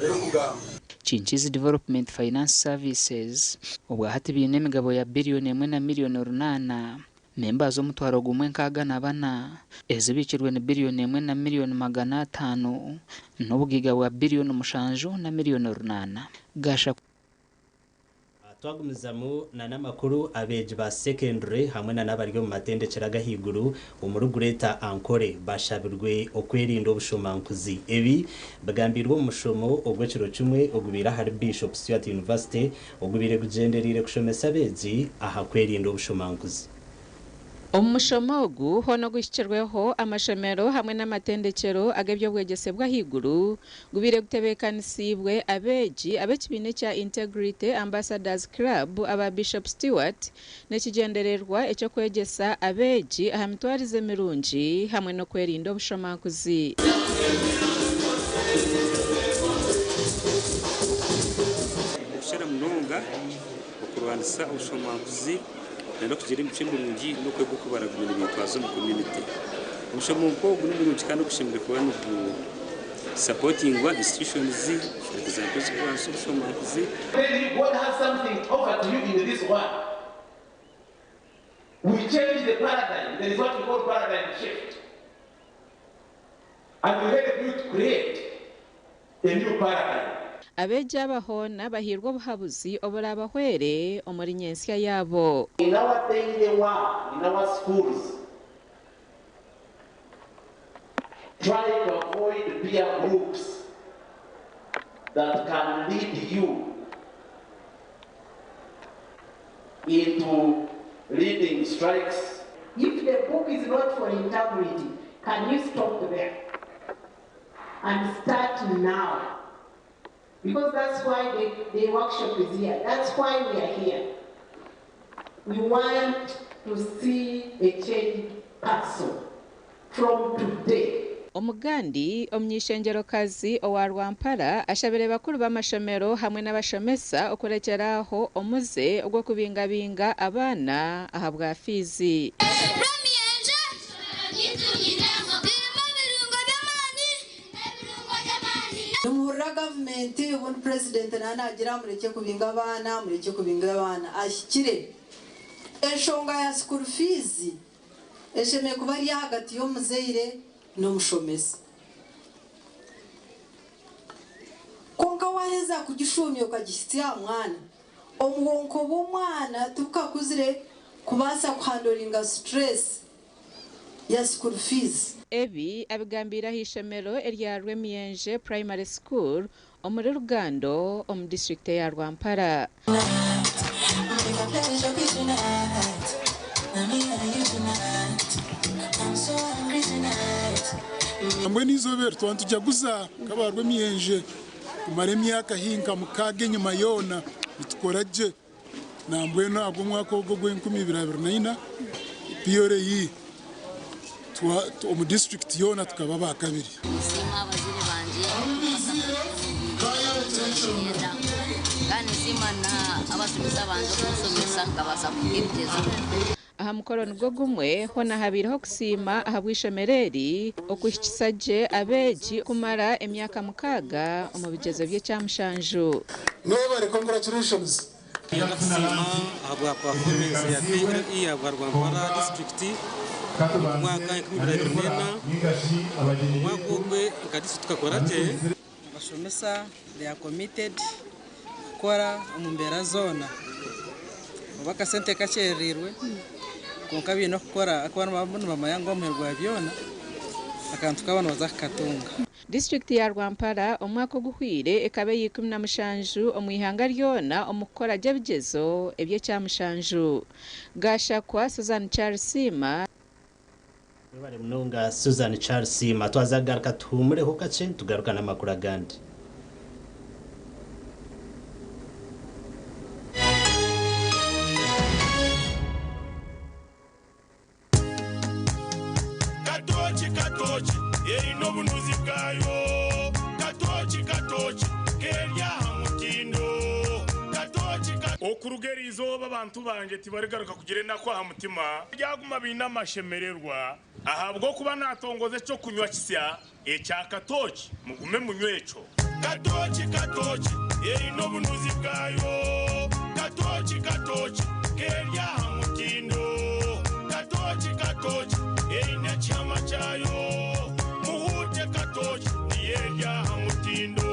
Erikugamba. Kinkizi Development Finance Services obwahati baine emigabo ya biriyoni emwe na miriyoni runaana, membaazi omutwaro gumwe nkaaga na bana, ezibikirwe ni biriyoni emwe na miriyoni 500 n'obugaiga bwa biriyoni mushanju na miriyoni runaana. Gasha. Twagumizamu na n'amakuru, abeegi ba secondary hamwe na n'abari omu matendekyero ag'ahaiguru omuri Greater Ankole bashabirwe okwerinda obushomankuzi. Ebi bigambiirwe omu mushomo ogw'ekiro kimwe ogubaire ahari Bishop Stuart University ogubaire gugyendereire kushomesa abeegi aha kwerinda obushomankuzi. Omu mushomo ogu hoona oguhikirweho amashomero hamwe n'amatendekyero ag'eby'obwegyese bw'ahaiguru gubaire gutebeekanisiibwe abeegi ab'ekibiina ekya Integrity Ambassadors Club aba Bishop Stuart n'ekigyendererwa eky'okwegyesa abeegi aha mitwarize mirungi hamwe n'okwerinda obushomankuzi. Okukira munonga okurwanisa obushomankuzi n'okugira emicwe mirungi n'okwega oku baraguma nibetwaza omu community. Omushomo nk'ogu nimurungi kandi ogushemereire kuba nigu supportingwa institutions for example ezirikurwanisa obushomankuzi. When God has something to offer to you in this world, we change the paradigm. There is what we call paradigm shift. And we help you to create a new paradigm. Abeegi aba hoona bahairwe obuhabuzi oburaabahwere omuri nyentsya yaabo. In our daily work, in our schools, try to avoid peer groups that can lead you into leading strikes. If the book is not for integrity, can you stop there and start now? Because that's why the workshop is here. That's why we are here. We want to see a changed person from today. Omugandi omuny'eishengyerokazi owa Rwampara ashabire bakuru b'amashomero hamwe n'abashomesa okurekyera aho omuze ogw'okubingabinga abaana ahabwa fiizi. Nimuhurira gavumenti obundi purezidenti naaba naagira murekye kubinga abaana, murekye kubinga abaana. Ahikire. Enshonga ya school fees eshemereire kuba eri ahagati y'omuzaire n'omushomesa. Kwonka waaheza kugishuumya okagihitsya aha mwana, obwonko bw'omwana tibukakuzire kubaasa kuhandoringa stress ya school fees. Ebi abigambiire aha ishomero erya Rwemiyenje Primary School omuri Rugando omu disiturikiti eya Rwampara. Mbwenu eizooba eri twaba nitujaguza nk'aba Rwemiyenje kumara emyaka haihi nka mukaaga enyima yoona nitukora gye. Nambwenu ahabw'omwaka ogu ogw'enkumi ibiri abiri na ina PLE omu disiturikiti yoona tukaba abakabiri. Nsiima abazaire bangye okunyenda kandi nsiima n'abashomesa bangye okunsomesa nkabaasa kuhiga ebigyezo. Aha mukoro nigwo gumwe, hoona habaireho okusiima ahabw'eishomero eri okuhikisa gye abeegi kumara emyaka mukaaga omu bigyezo by'ekyamushanju. Mwebare congratulations. Niinyenda kusiima ahabwa performance ya PLE ya Rwampara disiturikiti omu mwaka 2024. Omwaka ogwe nka disiturikiti tukakora gye. Abashomesa they are committed kukora omu mbeera zoona oba akasente kakyerereirwe kwonka baine okukora ahakuba nibaba nibamanya ngu omuheru gwa byona akantu kaabo nibaza kukatunga. Disiturikiti ya Rwampara omwaka oguhwire ekaba eya 17 omu ihanga ryona omu kukora gye ebigyezo eby'ekyamushanju. Gashakwa Susan Charles Siima. Webare munonga Susan Charles Siima. Twaza kugaruka tuhuumureho kakye nitugaruka n'amakuru agandi. Katooki katooki eine obunuzi bwayo Katooki katooki keri aha mutindo Katooki ka. Okuruga eri izooba abantu bangye tibarigaruka kugira enaku aha mutima, baryaguma baine amashemererwa, ahabw'okuba naatongoza eky'okunywa kisya ekya katooki, mugume munywe ekyo. Katooki katooki eine obunuzi bwayo Katooki katooki keri aha mutindo Katooki katooki eine ekihama kyayo Muhuute katooki niyo eri aha mutindo.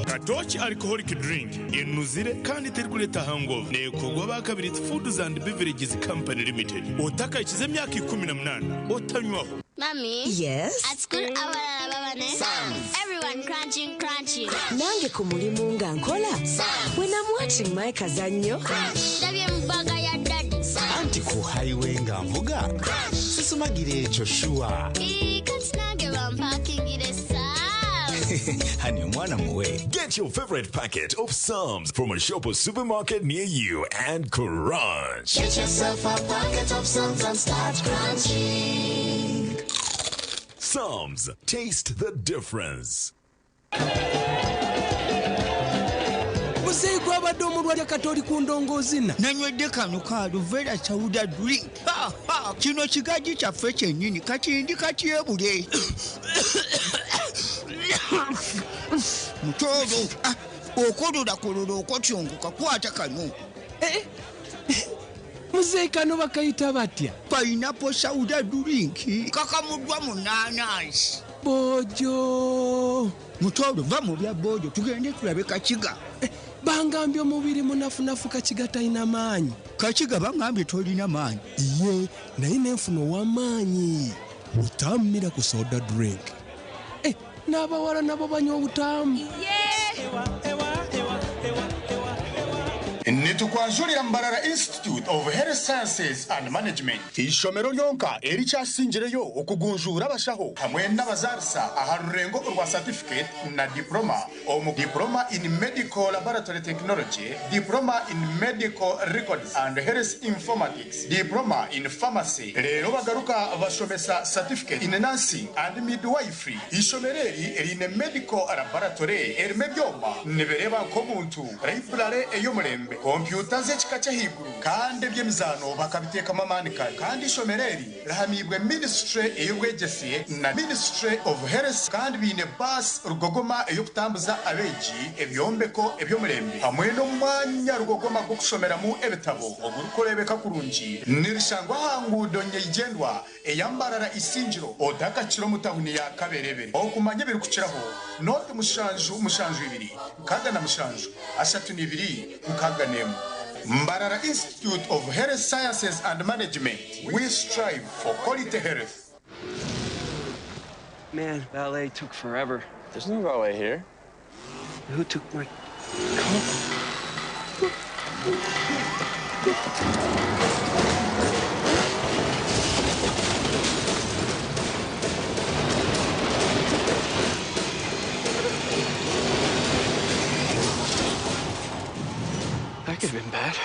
Katooki Alcoholic Drink enuzire kandi terikureeta hangover neekorwa aba Kabirizi Foods and Beverages Company Limited. Otakahikize emyaka 18 otanywaho. Mummy. Yes? At school abalala baba ne Sums. Everyone crunching crunching. Nange ku mulimu nga nkola. Sums. When I'm watching my kazannyo. Crunch. Ndabye mu bbaga ya daddy. Sums. Anti ku highway nga nvuga. Crunch. Sisumagira ekyo shuwa. Ii, kati nange bampakingire Sums. Honey, omwana muwe. Get your favorite packet of Psalms from a shop or supermarket near you and crunch. Get yourself a packet of Psalms and start crunching. Psalms, taste the difference. Muzeeyi gwabadde omulwadde kati oli ku ndongoozina. Nanywedde kano ka Aluvera Sauda drink. Ha, ha, kino kigaji kyaffe kyennyini kati ndi katyebule. Mutooro, ah, okololakololo okotyongoka kwata kano. Eh, muzeeyi kano bakayita batya? Pineapple Sauda drink kakamuddwa mu naanansi. Boojo. Mutooro va mu bya boojo tugende tulabe Kakiga. Eh, bangambye omubiri munafunafu Kakiga talina maanyi. Kakiga bangambye tolina maanyi. Iye, naye nenfuna ow'amaanyi. Butamu Miracle Soda Drink. Eh, n'abawala nabo banywa obutamu. Nitukwanjurira Mbarara Institute of Health Sciences and Management, eishomero ryonka erikyasingireyo okugunjuura abashaho hamwe n'abazaarisa aha rurengo orwa certificate na diploma omu Diploma in Medical Laboratory Technology, Diploma in Medical Records and Health Informatics, Diploma in Pharmacy. Reero bagaruka bashomesa Certificate in Nursing and Midwifery. Eishomero eri eriine Medical Laboratory erimu ebyoma nibireeba nk'omuntu, library ey'omurembe, kompyuta z'ekika ky'ahaiguru kandi eby'emizaano bakabiteekamu amaani kare. Kandi eishomero eri rihamiibwe Ministry ey'obwegyese na Ministry of Health kandi baine baasi rugogoma ey'okutambuza abeegi, ebyombeko eby'omurembe hamwe n'omwanya rugogoma gw'okushomeramu ebitabo ogurikureebeka kurungi. Nirishangwa aha nguudo nyeigyendwa eya Mbarara Isingiro otakakira omu tawuni ya Kaberebere. Okumanya ebirikukiraho nooti mushanju mushanju ibiri nkaaga na mushanju ashatu n'ibiri nkaaga n'emwe. Mbarara Institute of Health Sciences and Management, we strive for quality health. Man, valet took forever. There's no valet here. Who took my car? That could have been bad.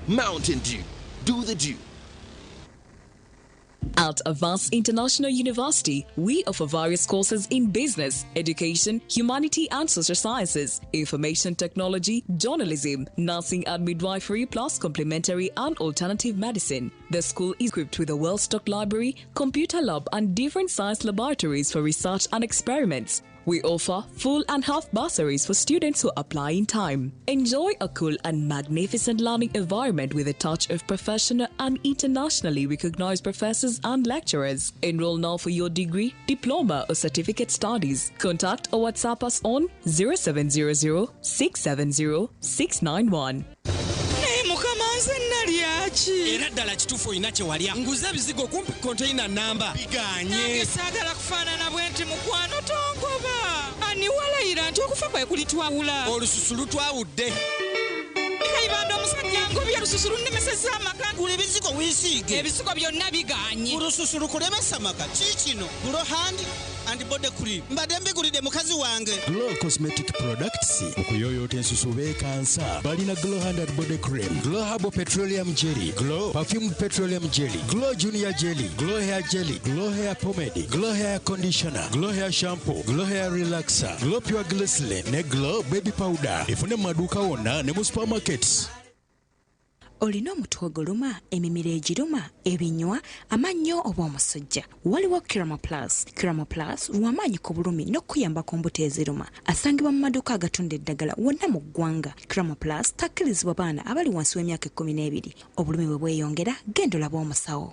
Mountain Dew. Do the dew. At Avance International University, we offer various courses in business, education, humanity and social sciences, information technology, journalism, nursing and midwifery, plus complementary and alternative medicine. The school is equipped with a well stocked library, computer lab, and different science laboratories for research and experiments. We offer full and half bursaries for students who apply in time. Enjoy a cool and magnificent learning environment with a touch of professional and internationally recognized professors and lecturers. Enroll now for your degree, diploma, or certificate studies. Contact or WhatsApp us on 0700 670 691. Naye mukama nze nalyaki era ddala kituufu olina kye walya nguze ebizigo kumpi konteyina namba biganye nange saagala kufaanana bwe nti mukwano tongoba ani walayira nti okufa kwe kulitwawula olususu lutwawudde kayibanda omusajja ngobye olususu lunnemesezza amaka gula ebizigo weesiige ebizigo byonna biganye olususu lukulemesa maka kiikino gulo hand and body cream mbadde mbigulidde mukazi wange Glow Cosmetic Products okuyoyoota ensusu beekansa balina Glow Hand and Body Cream, Glow Herbal Petroleum Jelly, Glow Perfumed Petroleum Jelly, Glow Junior Jelly, Glow Hair Jelly, Glow Hair Pomade, Glow Hair Conditioner, Glow Hair Shampoo, Glow Hair Relaxer, Glow Pure Glycerin ne Glow Baby Powder. Efune mu maduuka wonna ne mu supermarkets. Olina omutwe oguluma, emimiro egiruma, ebinywa, amannyo oba omusujja? Waliwo Curama Plus. Curama Plus lw'amaanyi ku bulumi n'okukuyamba ku mbuto eziruma. Asangibwa mu maduuka agatunda eddagala wonna mu ggwanga. Curama Plus takkirizibwa baana abali wansi w'emyaka 12. Obulumi bwe bweyongera, genda olabe omusawo.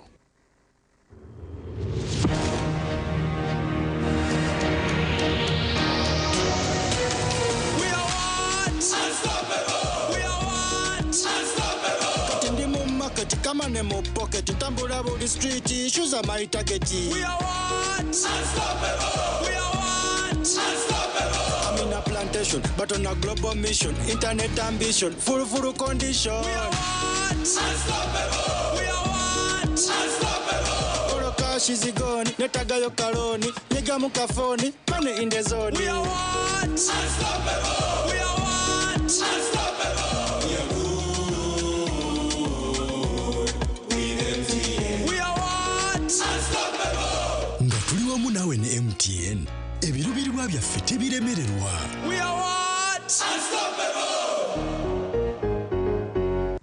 Kati ndi mu market kama ne mu pocket ntambula buli street shoes are my target. We are what? Unstoppable. We are what? Unstoppable. I'm in a plantation but on a global mission internet ambition full full condition. We are what? Unstoppable. We are what? Unstoppable. All cash is gone netagayo kaloni nyigamu kafoni money in the zone. We are what? Unstoppable. We are what? Unstoppable. We are good with MTN. We are what? Unstoppable. Nga tuli wamu naawe ne MTN ebiruubirirwa byaffe tebiremererwa. We are what? Unstoppable.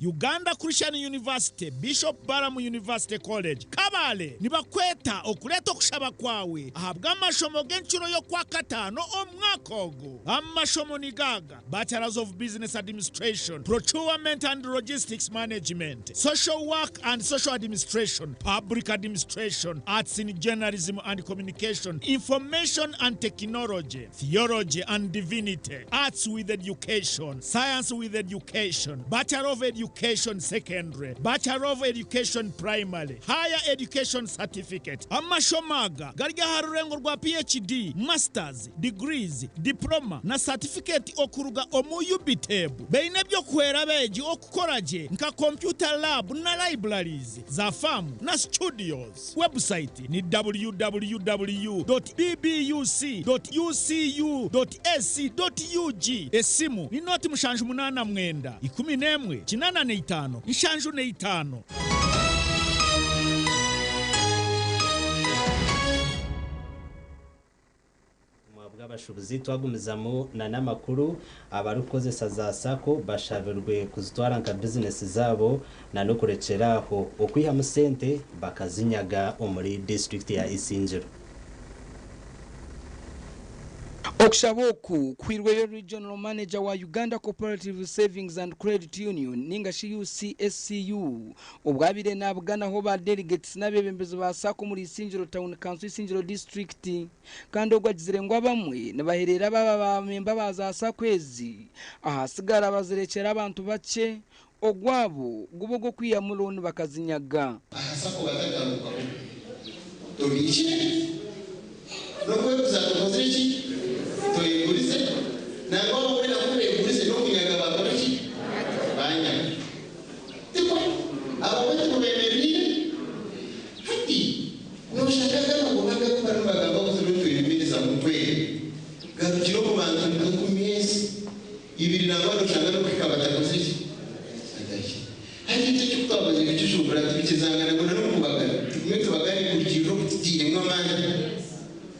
Uganda Christian University, Bishop Balamu University College, Kabale nibakweta okuleta okushaba kwawe ahabwa amashomo g'enshuro y'okwa kataano omwaka ogu. Amashomo ni gaga: Bachelors of Business Administration, Procurement and Logistics Management, Social Work and Social Administration, Public Administration, Arts in Journalism and Communication, Information and Technology, Theology and Divinity, Arts with Education, Science with Education, Bachelor of Education Secondary, Bachelor of Education Primary, Higher Education Certificate. Amashomo aga gari aha rurengo rwa PhD, Masters, Degrees, Diploma na Certificate okuruga omu UBTEB. Beine ebyokuhwera abeegi okukora gye nka computer lab na libraries za famu na studios. Website ni www.bbuc.ucu.ac.ug. Esimu ni 079 11 85 75. Bw'abashubuzi twagumizamu na n'amakuru abarikukozesa za SACCO bashabirwe kuzitwara nka bizinesi zaabo na n'okurekyera aho okwihamu sente bakazinyaga omuri disitulikiti ya Isingiro. Okushaba oku kwirweyo regional manager wa Uganda Cooperative Savings and Credit Union ninga shi UCSCU obwabire nabuganaho ba delegates n'abebembezi ba SACCO muri Isingiro Town Council, Isingiro District, kandi ogwagizire ngu abamwe nibaherera baba bamemba baza SACCO ezi ahasigara bazirekera abantu bakye ogwabo gubo gwo kwiyamu loan bakazinyaga. SACCO batagarukaho tubikire n'okwebuza tukoze ki tuyigurize nangwa wabona ko begurize no kunyaga bakora ki banyaga tiko abo bantu bemerire hati noshakaga nakubaga ko bari bagamba kuzira tuyimiriza mu kwezi garukira mu bantu nka ku myezi Ibiri nangwa noshanga n'okuhika batakozire ki? Batahikire. Hati itwe eki ku twamazire kukijumbura tibikizangana ngu na n'omukubagana tugume tubagane kurugiirira oku tutairemu amaani.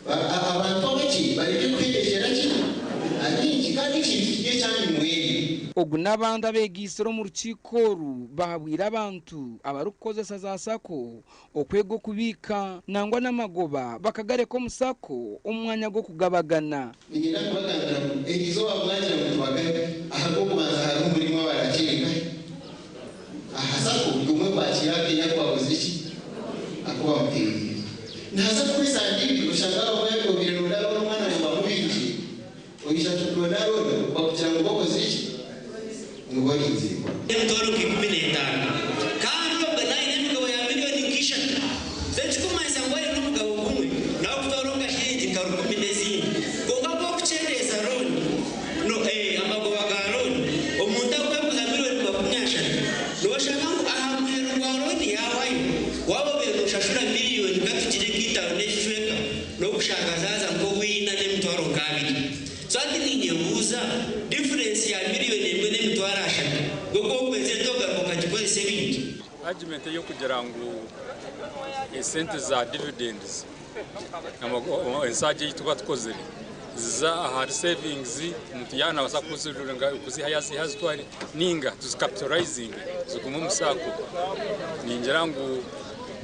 Abantu abakye bareke kuhendekyera ki? Abaingi kandi ekintu kiri ekyanyu mwena. Ogu n'abandi abeegaitsire omu rukiiko oru bahabwire abantu abarikukozesa za sacco okwega okubiika nangwa n'amagoba bakagareka omu sacco omu mwanya gw'okugabagana. Niinyenda kubagambira ngu eri izooba mwagira ngu tubagane, ahabw'okubanza hariho omuriimwe abaragiire nkahi? Aha sacco buri omwe kwakiira akeeyo aku bakozire ki? Aku bamuteereire. Naaza kukwesa ndiibi oshange abamwe obaire nooda rooni omwana waawe bamubingire, oija kuronda rooni bakugira ngu bakozire ki? Ngu barinzire. Emitwaro nka 15 kandi obwo naine emigabo ya miriyoni nka ishatu. So ekikumanyisa ngu aine omugabo gumwe nawe kutwara okashiringi nka rukumi n'ezindi. Kwonka ku okukyendeeza looni, no, eh, amagoba ga looni, omuntu akweguza miriyoni 30, noshanga ngu aha muheru gwa looni yahwayo, waaba obaire noshashura miriyoni katugire nka itaano n'ekicweka, n'okushanga zaaza nk'obwina n'emitwaro nk'abiri. So hati ninyebuuza, difference ya miriyoni emwe n'emitwaro ashatu, gwe ku okwenzire togaruka okagikozesa ebindi? Argument ey'okugira ngu esente za dividends ensagye ei tuba tukozire ziza ahari savings omuntu yaaba nabaasa kuzihayo azihe azitware ninga tuzicapitalizinge zigume omu sacco ningira ngu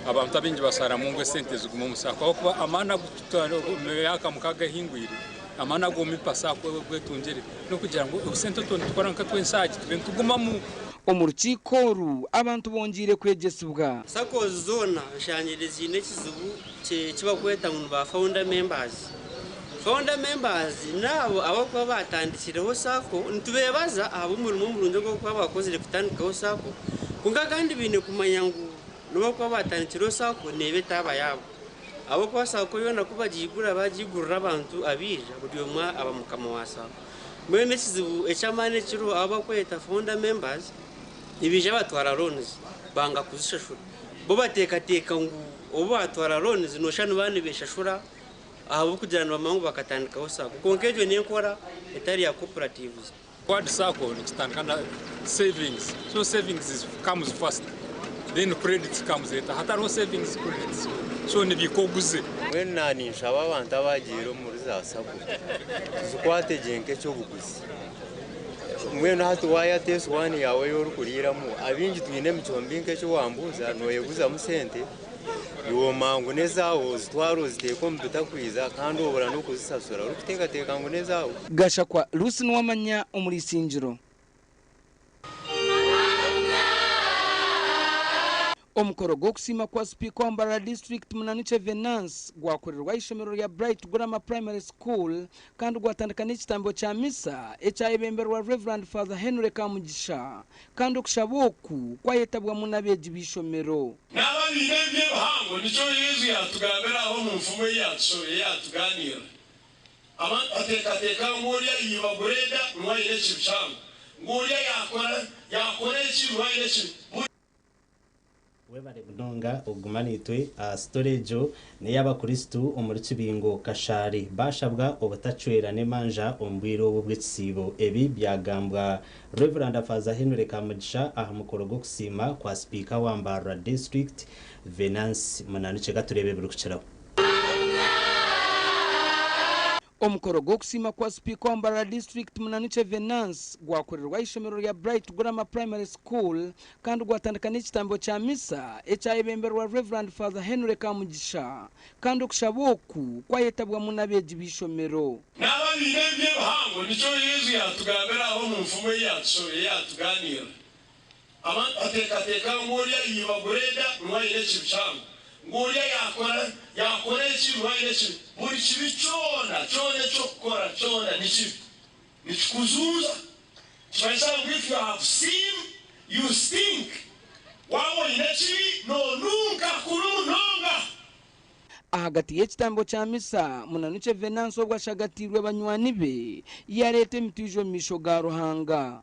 abantu abaingi basharamu ngu esente zigume omu sacco ahabw'okuba amaani agu emyaka 6 ehingwire amaani agu Omipa sacco etungire n'okugira ngu obusente otu nitukora nk'etw'ensagye tube nitugumamu. Omu rukiiko oru, abantu bongyeire kwegyesibwa. SACCOs zoona nshangire ziine ekizibu eki barikweta ngu ni ba founder members. Founder members n'abo abarikuba baatandikireho SACCO, nitubeebaza ahabw'omurimo murungi ogu barikuba baakozire kutandikaho SACCO, kwonka kandi baine kumanya ngu n'obu barikuba baatandikireho SACCO neeba etaaba yaabo. Ahabw'okuba SACCO yoona ku bagiigura, bagiigurira abantu abaija, buri omwe aba mukama wa SACCO. Mbwenu ekizibu eky'amaani ekiriho abu barikweta founder members nibaija batwara loans banga kuzishashura. Bo bateekateeka ngu obu baatwara loans nooshusha nibaba nibeeshashura ahabw'okugira nibamanya ngu bakatandikaho sacco. Kwonka egyo n'enkora etari ya cooperatives. Word sacco nikitandika na savings so savings is comes first then credit comes later hatariho savings credit so nibiika oguze. Mbwenu naninshaba abantu abagiire omuri za sacco tuzikwate gye nk'ekyobuguzi. Mbwenu hati wayata esuwaani yaawe ei orikuriiramu, abaingi twine emicwe mibi nk'eki wambuuza, noyeguzamu sente iwe omanya ngu n'ezaawe ozitwara oziteeka omu bitakwiza kandi obura n'okuzisasura orikuteekateeka ngu n'ezaawe. Gashakwa Lucy Nuwamanya omuri Isingiro. Omukoro gw'okusiima kwa Sipiika wa Mbarara District Munanukye Venance gwakorerwa aha ishomero rya Bright Grammar Primary School kandi gwatandika n'ekitambo kya misa ekyayebemberwa Rev. Father Henry Kamugisha kandi okushaba oku kwayetabwamu n'abeegi b'eishomero. Naaba aine eby'ebihango, nikyo Yesu yaatugambira aho omu nfumu ei yaatushomire, ei yaatugaaniirira. Abantu bateekateeka ngu oriya yaiba greda niwe aine ekibi kihango, ngu oriya yaakora yaakora eki niwe aine ekibi. Buri. Webare munonga okuguma naitwe aha story egyo neyabakristu omuri Kibingo Kashaari bashabwa obutacwerana emanja omu bwire obu obwekisiibo. Ebi byagambwa Rev Faaza Henry Kamugisha aha mukoro gw'okusiima kwa Sipiika wa Mbarara District Venansi Munanukye. Katureebe ebirikukiraho. Omukoro gw'okusiima kwa Sipiika wa Mbarara District Munanukye Venansi gwakorerwa aha ishomero rya Bright Grammar Primary School kandi gwatandika n'ekitambo kya misa ekyayebemberwa Rev. Father Henry Kamugisha kandi okushaba oku kwayetabwamu n'abeegi b'eishomero. Naaba aine eby'ebihango, nikyo Yesu yaatugambira aho omu nfumu ei yaatushomire, ei yaatugaaniirira. Abantu bateekateeka ngu oriya yaiba greda niwe aine ekibi kihango, ngu oriya yaakora yaakora eki niwe aine ekibi. Buri kibi kyona kyona eki orikukora kyona ni kibi. Nikikuzuuza. Nikimanyisa ngu if you have sin, you stink. Waaba oine ekibi noonunka kubi munonga. Ahagati y'ekitambo kya misa, Munanukye Venansi obwo ashagatiirwe banywani be, yareeta emitoijo omu maisho ga Ruhanga.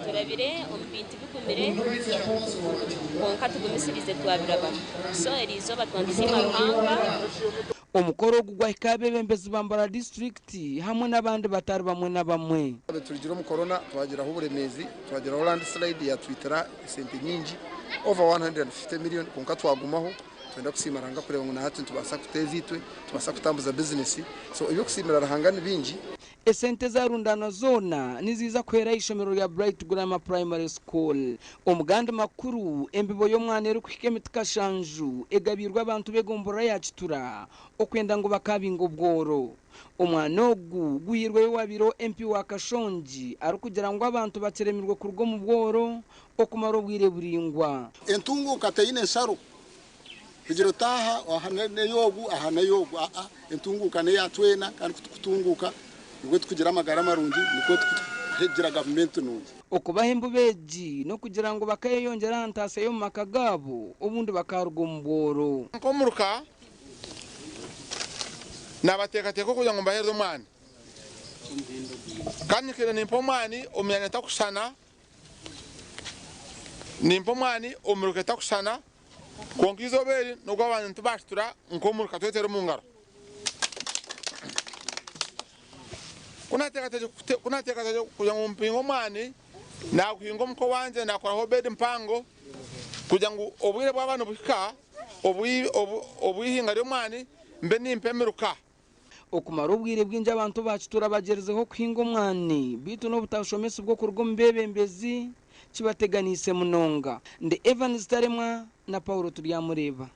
Turabire omu bintu bigumire kwonka tugumisiriize twabirabamu. So eriizooba twaba nitusiima Ruhanga. Omukoro ogu gwahika abeebembezi ba Mbarara disiturikiti hamwe n'abandi batari bamwe na bamwe. Turugire omu korona twagiraho oburemeezi, twagiraho landslide yatwitira esente nyingi over 150 million kwonka twagumaho. Nitwenda kusiima Ruhanga kureeba ngu na hati nitubaasa kuteeza itwe, nitubaasa kutambuza bizinesi. So eby'okusiimira Ruhanga ni bingi. Esente ezarundanwa zoona niziiza kuhwera eishomero rya Bright Grammar Primary School. Omu gandi makuru, embibo y'omwana erikuhika emiti kashanju egabiirwe abantu b'egomborora ya Kitura okwenda ngu bakaabinga obworo. Omwana ogu guhairweyo owaabaire MP wa Kashongi arikugira ngu abantu bakyeremirwe kuruga omu bworo okumara obwire buraingwa. Entunguuka teine nsharo kugira oti aha aha n'ey'ogu aha n'ey'ogu aa entunguuka n'eya twena kandi ku tukutunguuka nibwo tukugira amagara marungi nikwo tukugira gavumenti nungi. Okubaha embuba egi n'okugira ngu bakayeyongyera aha ntaasya y'omu maka gaabo obundi bakaaruga omu bworo. Nk'omuruka, naabateekateeka okugira ngu mbaheereze omwani. Kandi nkaija nimpa omwani omu myanya etakushushana, nimpa omwani omu miruka etakushushana, kwonka eizooba eri n'ogu abantu baashitura nk'omuruka tweteera omu ngaro. Ku naateekateekire kugira ngu mpinge omwani, naaguhinga omuka owangye, naakoraho beedi mpango kugira ngu obwire bwaba nibuhika obw'ihinga ry'omwani mbe nimpa emiruka. Okumara obwire bwingi abantu ba Kitura bagyerizeho kuhinga omwani beitu n'obutashomesibwa okuruga omu beebembezi kibateganiise munonga. Ndi Evans Taremwa na Paulo Turyamureeba.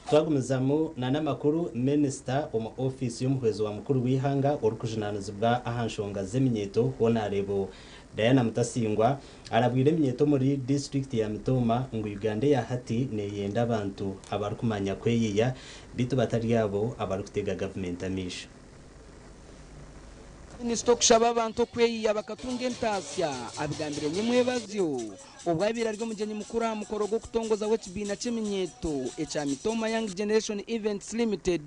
Twagumizamu na n'amakuru, Minisita omu ofiisi y'omuhwezi wa mukuru w'eihanga orikujunaanizibwa aha nshonga z'eminyeeto Honarebo Diana Mutasingwa arabwire eminyeeto omuri disiturikiti ya Mitooma ngu Uganda eya hati neyenda abantu abarikumanya kweyiya beitu batari abo abarikutega gavumenti amaisho. Minisita okushaba abantu okweyiya bakatunga entaasya abigambire nyimwebazyo obu abaire ari omugyenyi mukuru aha mukoro gw'okutongozaho ekibiina ky'eminyeeto ekya Mitooma Young Generation Events Limited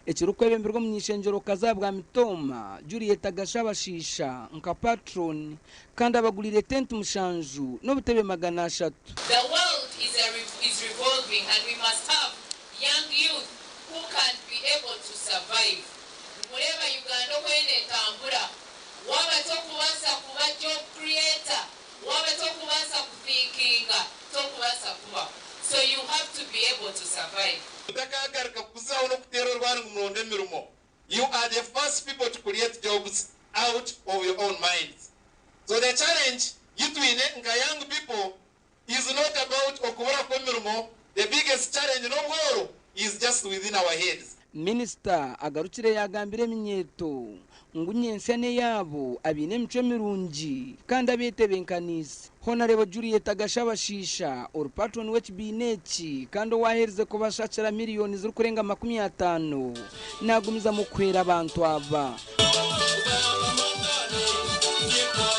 ekirikwebemberwa omuny'ishengyero-kazi ahabwa Mitooma, Juliet Gashabashiisha nka Patron kandi abaguriire tenti mushanju n'obutebe 300. The world is a is revolving and we must have young youth who can be able to survive. Nimureeba Uganda oku eriyo netambura, waaba tokubaasa kuba job creator, waaba tokubaasa kuthinkinga, tokubaasa kubaho. So you have to be able to survive. Mutakagaruka kuzaho n'okuteera orwari ngu muronde emirimo. You are the first people to create jobs out of your own minds. So the challenge yi twine nka young people is not about okubura kw'emirimo, the biggest challenge n'obworo is just within our heads. Minisita agarukire yaagambira eminyeeto ngu nyentsya n'eyaabo abaine emicwe mirungi kandi abeetebenkaniise. Honarebo Juliet Gashabashiisha ori patroni w'ekibiina eki kandi owaaherize kubashakira miriyoni zirikurenga 50 naagumizamu kuhwera abantu aba.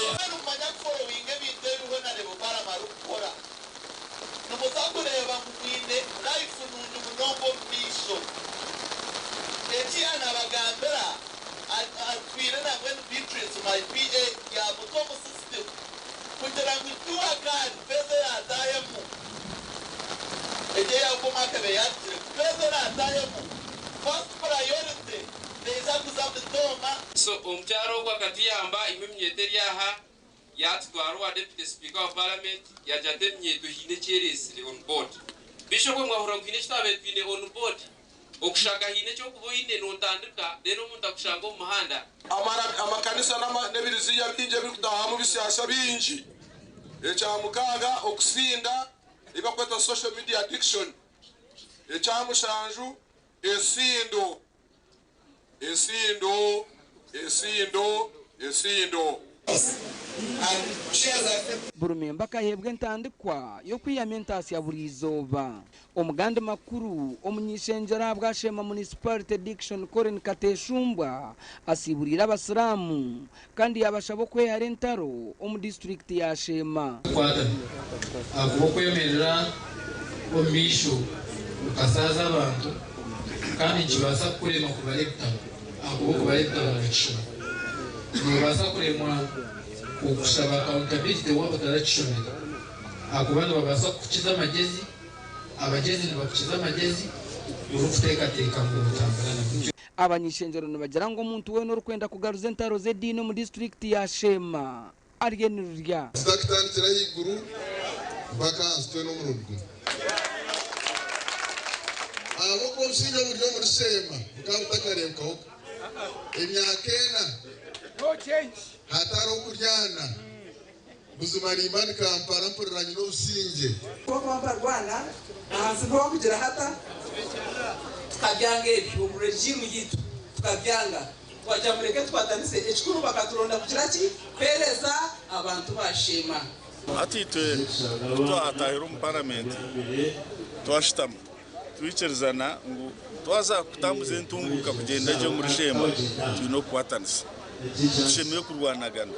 Mbwenu manya kuforowinga ebintu ebi Honarebo Balaam arikukora, nimuza kureeba ngu mwine life nungi munonga omu maisho. Eki yaanabagambira atwire na mbwenu Beatrice my PA yaamuta omu system kugira ngu Jua Kali feeza eraatahemu, egi eya Omwaka ebe yaatugire ngu feeza eraatahemu first priority. Neeza kuza Mitooma. So omukyara ogu akatuyamba imwe eminyeeto eri aha yatutwara owa Deputy Speaker wa Parliament yagira ati eminyeeto haine eki ereetsire on board. Bishop mwahurira ngu haine eki twabaire twine on board, okushaga haine eki orikuba oine notandika then omuntu akushanga omu muhanda. Amakanisa n'ebiriziya bingi ebirikutaahamu bisyasya bingi. Ekyamukaaga, okusinda, ebi barikweta social media addiction. Ekyamushanju, esindo, esindo, esindo, esindo. Buri memba akaheebwa entandikwa y'okwiyama entaasya buri izooba. Omugandi makuru omuny'ishengyero ahabwa Sheema Municipality Dickson Colin Kateshumbwa asiiburiire abasiraamu kandi yaabashaba okwehara entaro omu disiturikiti ya Sheema. Kukwatana ahakuba okwemerera omu maisho okasaaza abantu kandi nikibaasa kukurema kubara ebitabo ahakuba okubara ebitabo nookishoma. Noobaasa kuremwa okushaba accountability waaba otarakishomire ahakuba nibabaasa kukukiza amagyezi, abagyezi nibakukiza amagyezi orikuteekateeka ngu nootambura nabo. Abany'ishengyero nibagira ngu omuntu weena orikwenda kugaruza entaro z'ediini omu disiturikiti ya Sheema arye nirurya. Tutakutandikira ahaiguru mpaka ahansi twena omurundi gumwe. Ahabw'okuba obusingye oburi omuri Sheema bukaba butakareebwaho emyaka ena hatariho kuryana. Buzima nimba ndi Kampala mpurira nyine obusingye. Kuba mbarwana ahansi ntiwakugira hata. Tukabyanga ebyo omu regime yitu tukabyanga twagira mureke tukwatanise ekikuru bakaturonda kugira ki kuhereza abantu ba Sheema. Hati itwe ku twatahire omu paramenti twashutama twikirizana ngu twaza kutambuza entunguka kugyenda gye omuri Sheema twine okukwatanisa. Titushemereire kurwanagana.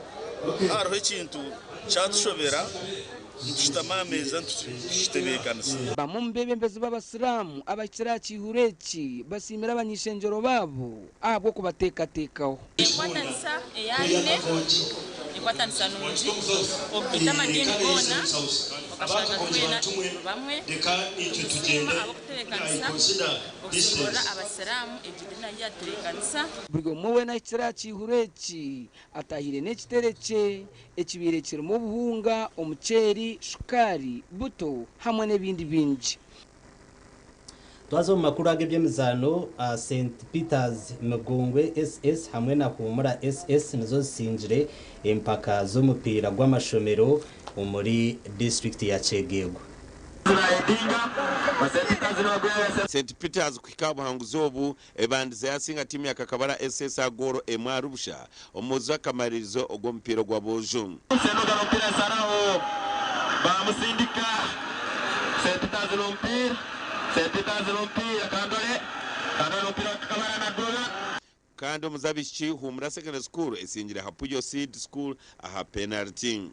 Hariho ekintu kyatushobera nitushutama aha meeza nitukitebeekanisa. Bamwe omu beebembezi b'Abasiraamu abahikire aha kiihuro eki basiimire abany'ishengyero baabo ahabw'okubateekateekaho. Enkwatanisa ei aine enkwatanisa nungi okugaita amadiini goona okashanga twena turi bamwe. Nitusiima ahabw'okutebeekanisa okusingorora Abasiraamu egyo ediini ahu yaatebeekanisa. Buri omwe weena ahikire aha kiihuro eki ataahire n'ekitebe kye ekibaire kirimu obuhunga, omuceeri, shukaari, buto hamwe n'ebindi bingi. Twaza omu makuru ag'eby'emizaano, St Peters Migungwe SS hamwe na Huumura SS nizo zisingire empaka z'omupiira gw'amashomero omuri disiturikiti ya Kyegegwa. St Peters kuhika aha buhanguzi obu ebandize yasinga tiimu ya Kakabara SS aha goolo emwe ahari busha omu muzi w'akamaririzo ogw'omupiira ogw'aboojo. Kandi omu z'abaishiki, Huumura Secondary School esingire Hapuyo Seed School aha penaliti.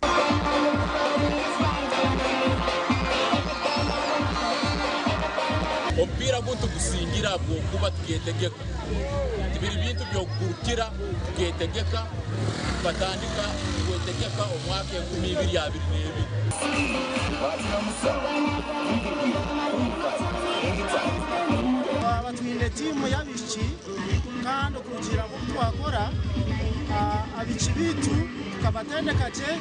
Omupiira gu nitugusingira ahabw'okuba tuketegeka. Tibiri bintu by'okugurukira, tuketegeka, tukatandika kwetegeka omwaka 2022. Twaba twine tiimu y'abaishiki kandi okurugiirira nk'oku twakora, abaishiki baitu tukabatendeka gye,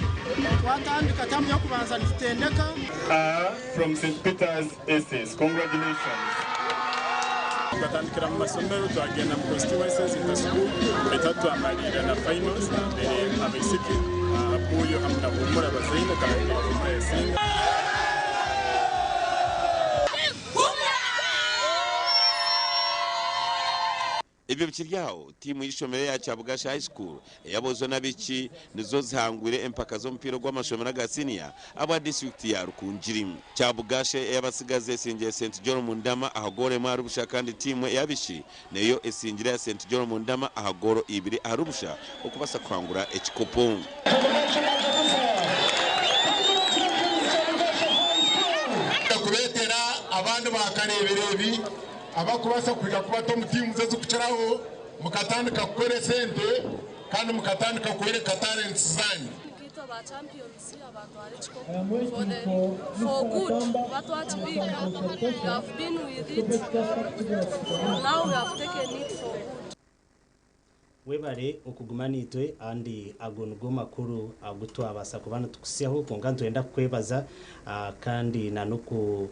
twatandika taamu y'okubanza nitutendeka. A from St Peters SS. Congratulations. Tukatandikira mu masomero twagenda mu constituencies nka school baitu hati twamariira na finals mbere abaisiki Apuuyo hamwe na Huumura bazaine kandi Huumura yasinga. Ebyo bikiri aho, tiimu y'eishomero eya Kyabugasha High School ey'aboojo n'abaishiki nizo zihangwire empaka z'omupiira ogw'amashomero aga siniya ahabwa disiturikiti ya Rukungiri. Kyabugasha ey'abatsigazi esingire St John Mundama aha goolo emwe ahari busha kandi tiimu ey'abaishiki neyo esingire eya St John Mundama aha goolo ibiri ahari busha okubaasa kuhangura ekikopo. Kureetera abandi baakareebera ebi abarikubaasa kwija kubata omu tiimu ezirikukiraho mukatandika kukora esente kandi mukatandika kworeka talents zaanyu. Nkaitwe aba champions abatwara ekikopo for the for good kuba twakibiika we have been with it now we have taken it for good. Webare okuguma naitwe andi ago nigo makuru agu twabasa kuba nitukusyaho kwonka nitwenda kukwebaza kandi na n'oku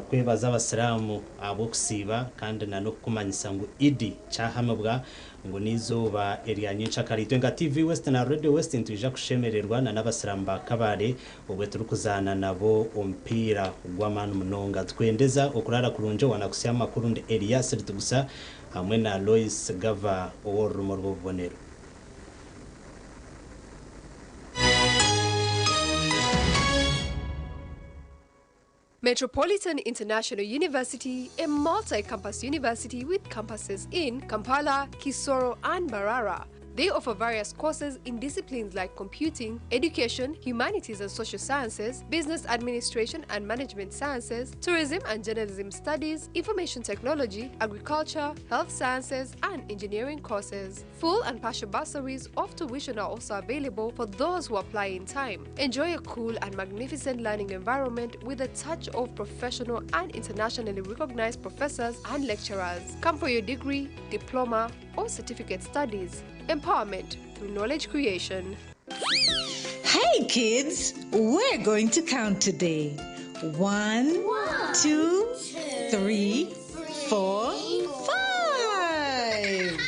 kwebaza abasiraamu ahabw'okusiiba kandi na n'okukumanyisa ngu Idi kyahamibwa ngu n'eizooba erya nyenkyakare. Itwe nka TV West na Radio West nitwija kushemererwa na n'abasiraamu ba Kabale obwe turikuzaana nabo omupiira gw'amaani munonga. Nitukwendeza okuraara kurungi owa nakusya amakuru ndi Elias Ritugusa hamwe na Lois Gava ow'orurumo rw'obubonero. Metropolitan International University, a multi campus university with campuses in Kampala, Kisoro, and Mbarara. They offer various courses in disciplines like computing, education, humanities and social sciences, business administration and management sciences, tourism and journalism studies, information technology, agriculture, health sciences, and engineering courses. Full and partial bursaries of tuition are also available for those who apply in time. Enjoy a cool and magnificent learning environment with a touch of professional and internationally recognized professors and lecturers. Come for your degree, diploma, or certificate studies. Empowerment through knowledge creation. Hey kids, we're going to count today. One, two, three, four, five.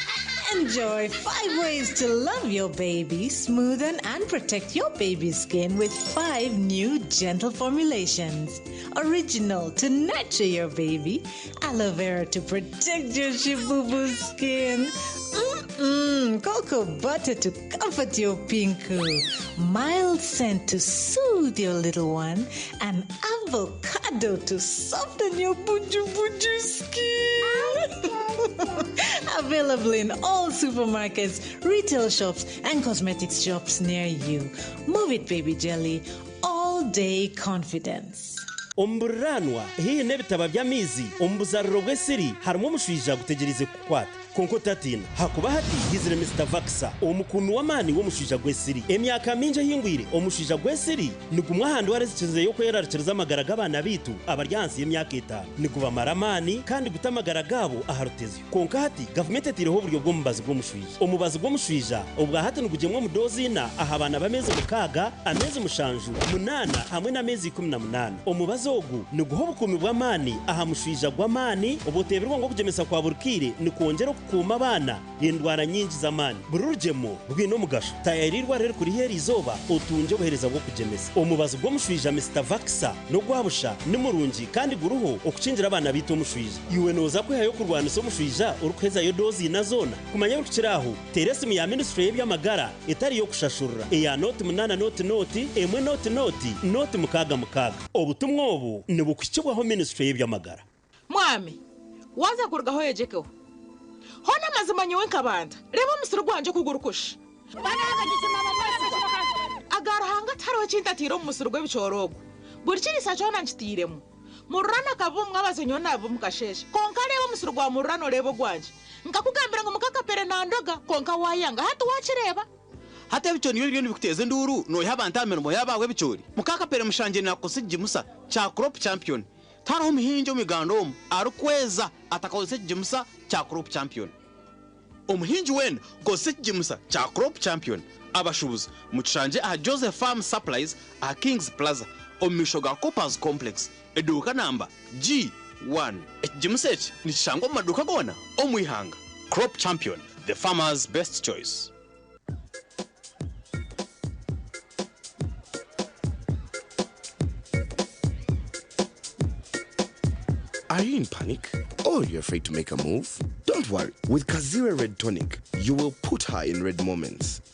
Enjoy five ways to love your baby, smoothen and protect your baby's skin with five new gentle formulations. Original to nurture your baby, aloe vera to protect your shibubu skin. Mmm, cocoa butter to comfort your pinku, mild scent to soothe your little one, and avocado to soften your buju buju skin. Available in all supermarkets, retail shops, and cosmetics shops near you. Move it, baby jelly. All day confidence. Omu buriranwa haihi n'ebitaba by'amaizi omu buzariro bw'esiri harimu omushwija gutegyereize kukukwata. Kwonka otatiina hakuba hati haizire Mister Vaxa omukuumi w'amaani w'omushwija gw'esiri. Emyaka mingi ehingwire omushwija gw'esiri nigumwe aha ndwara ezikizireyo kwerarikiriza amagara g'abaana baitu abari ahansi y'emyaka etaano. Nigubamara amaani kandi guta amagara gaabo aha rutezyo. Kwonka hati gavumenti etaireho oburyo bw'omubazi gw'omushwija. Omubazi gw'omushwija obwa hati nigugyemwa omu doozi ina aha baana b'ameezi mukaaga, ameezi mushanju, munaana hamwe n'ameezi 18. Omubazi ogu niguha obukuumi bw'amaani aha mushwija gw'amaani obuteebirwe ngu okugyemesa kwa buri kaire nikwongyera okukuuma abaana endwara nyingi z'amaani. Buri rugyemo rwine omugasho. Taayaayira eirwariro erikuri haihi eriizooba otungye obuheereza bw'okugyemesa. Omubazi gw'omushwija Mister Vaxa n'ogwa busha, ni murungi kandi guriho okukingira abaana baitu omushwija. Iwe nooza kwehayo kurwanisa omushwija orikuhezayo doozi ina zoona? Kumanya ebirikukira aho, teera esimu ya Minisitule y'eby'amagara etari y'okushashurira eya 08 0 0 1 0 0 0 66. Obutumwa obu nibukuhikibwaho Minisitule y'eby'amagara. Mwami, waaza kurugaho oyegyekeho. Hoona amazima nyowe nkaba nta? Reeba omusiri gwangye oku gurikusha. Aga Ruhanga tihariho ki ntataire omu musiri gw'ebicoori ogu. Buri kiriisa kyona nkitairemu. Mururano akaba omu mwabazyo nyowe naabiba omu kasheeshe. Kwonka reeba omusiri gwa Mururano oreebe ogwangye. Nkakugambira ngu muka Kapere nandoga, kwonka waayanga. Hati waakireeba? Hati ebicoori nibyo biriyo nibikuteeza enduuru noiha abantu aha mirimo yaabo ahabw'ebicoori? Muka Kapere mushangire naakukozesa ekigimusa kya Crop Champion. Tihariho muhingi omu Uganda omu arikweza atakakozesa ekigimusa kya Crop Champion. Omuhingi weena kozesa ekigimusa kya Crop Champion. Abashuubuzi mukishangye aha Joseph Farm Supplies aha Kings Plaza omu maisho ga Coopers Complex, eduuka namba G1. Ekigimusa eki nikishangwa omu maduuka goona omu ihanga. Crop Champion, the farmer's best choice. Are you in panic? Or you're afraid to make a move? Don't worry. With Kazira Red Tonic, you will put her in red moments and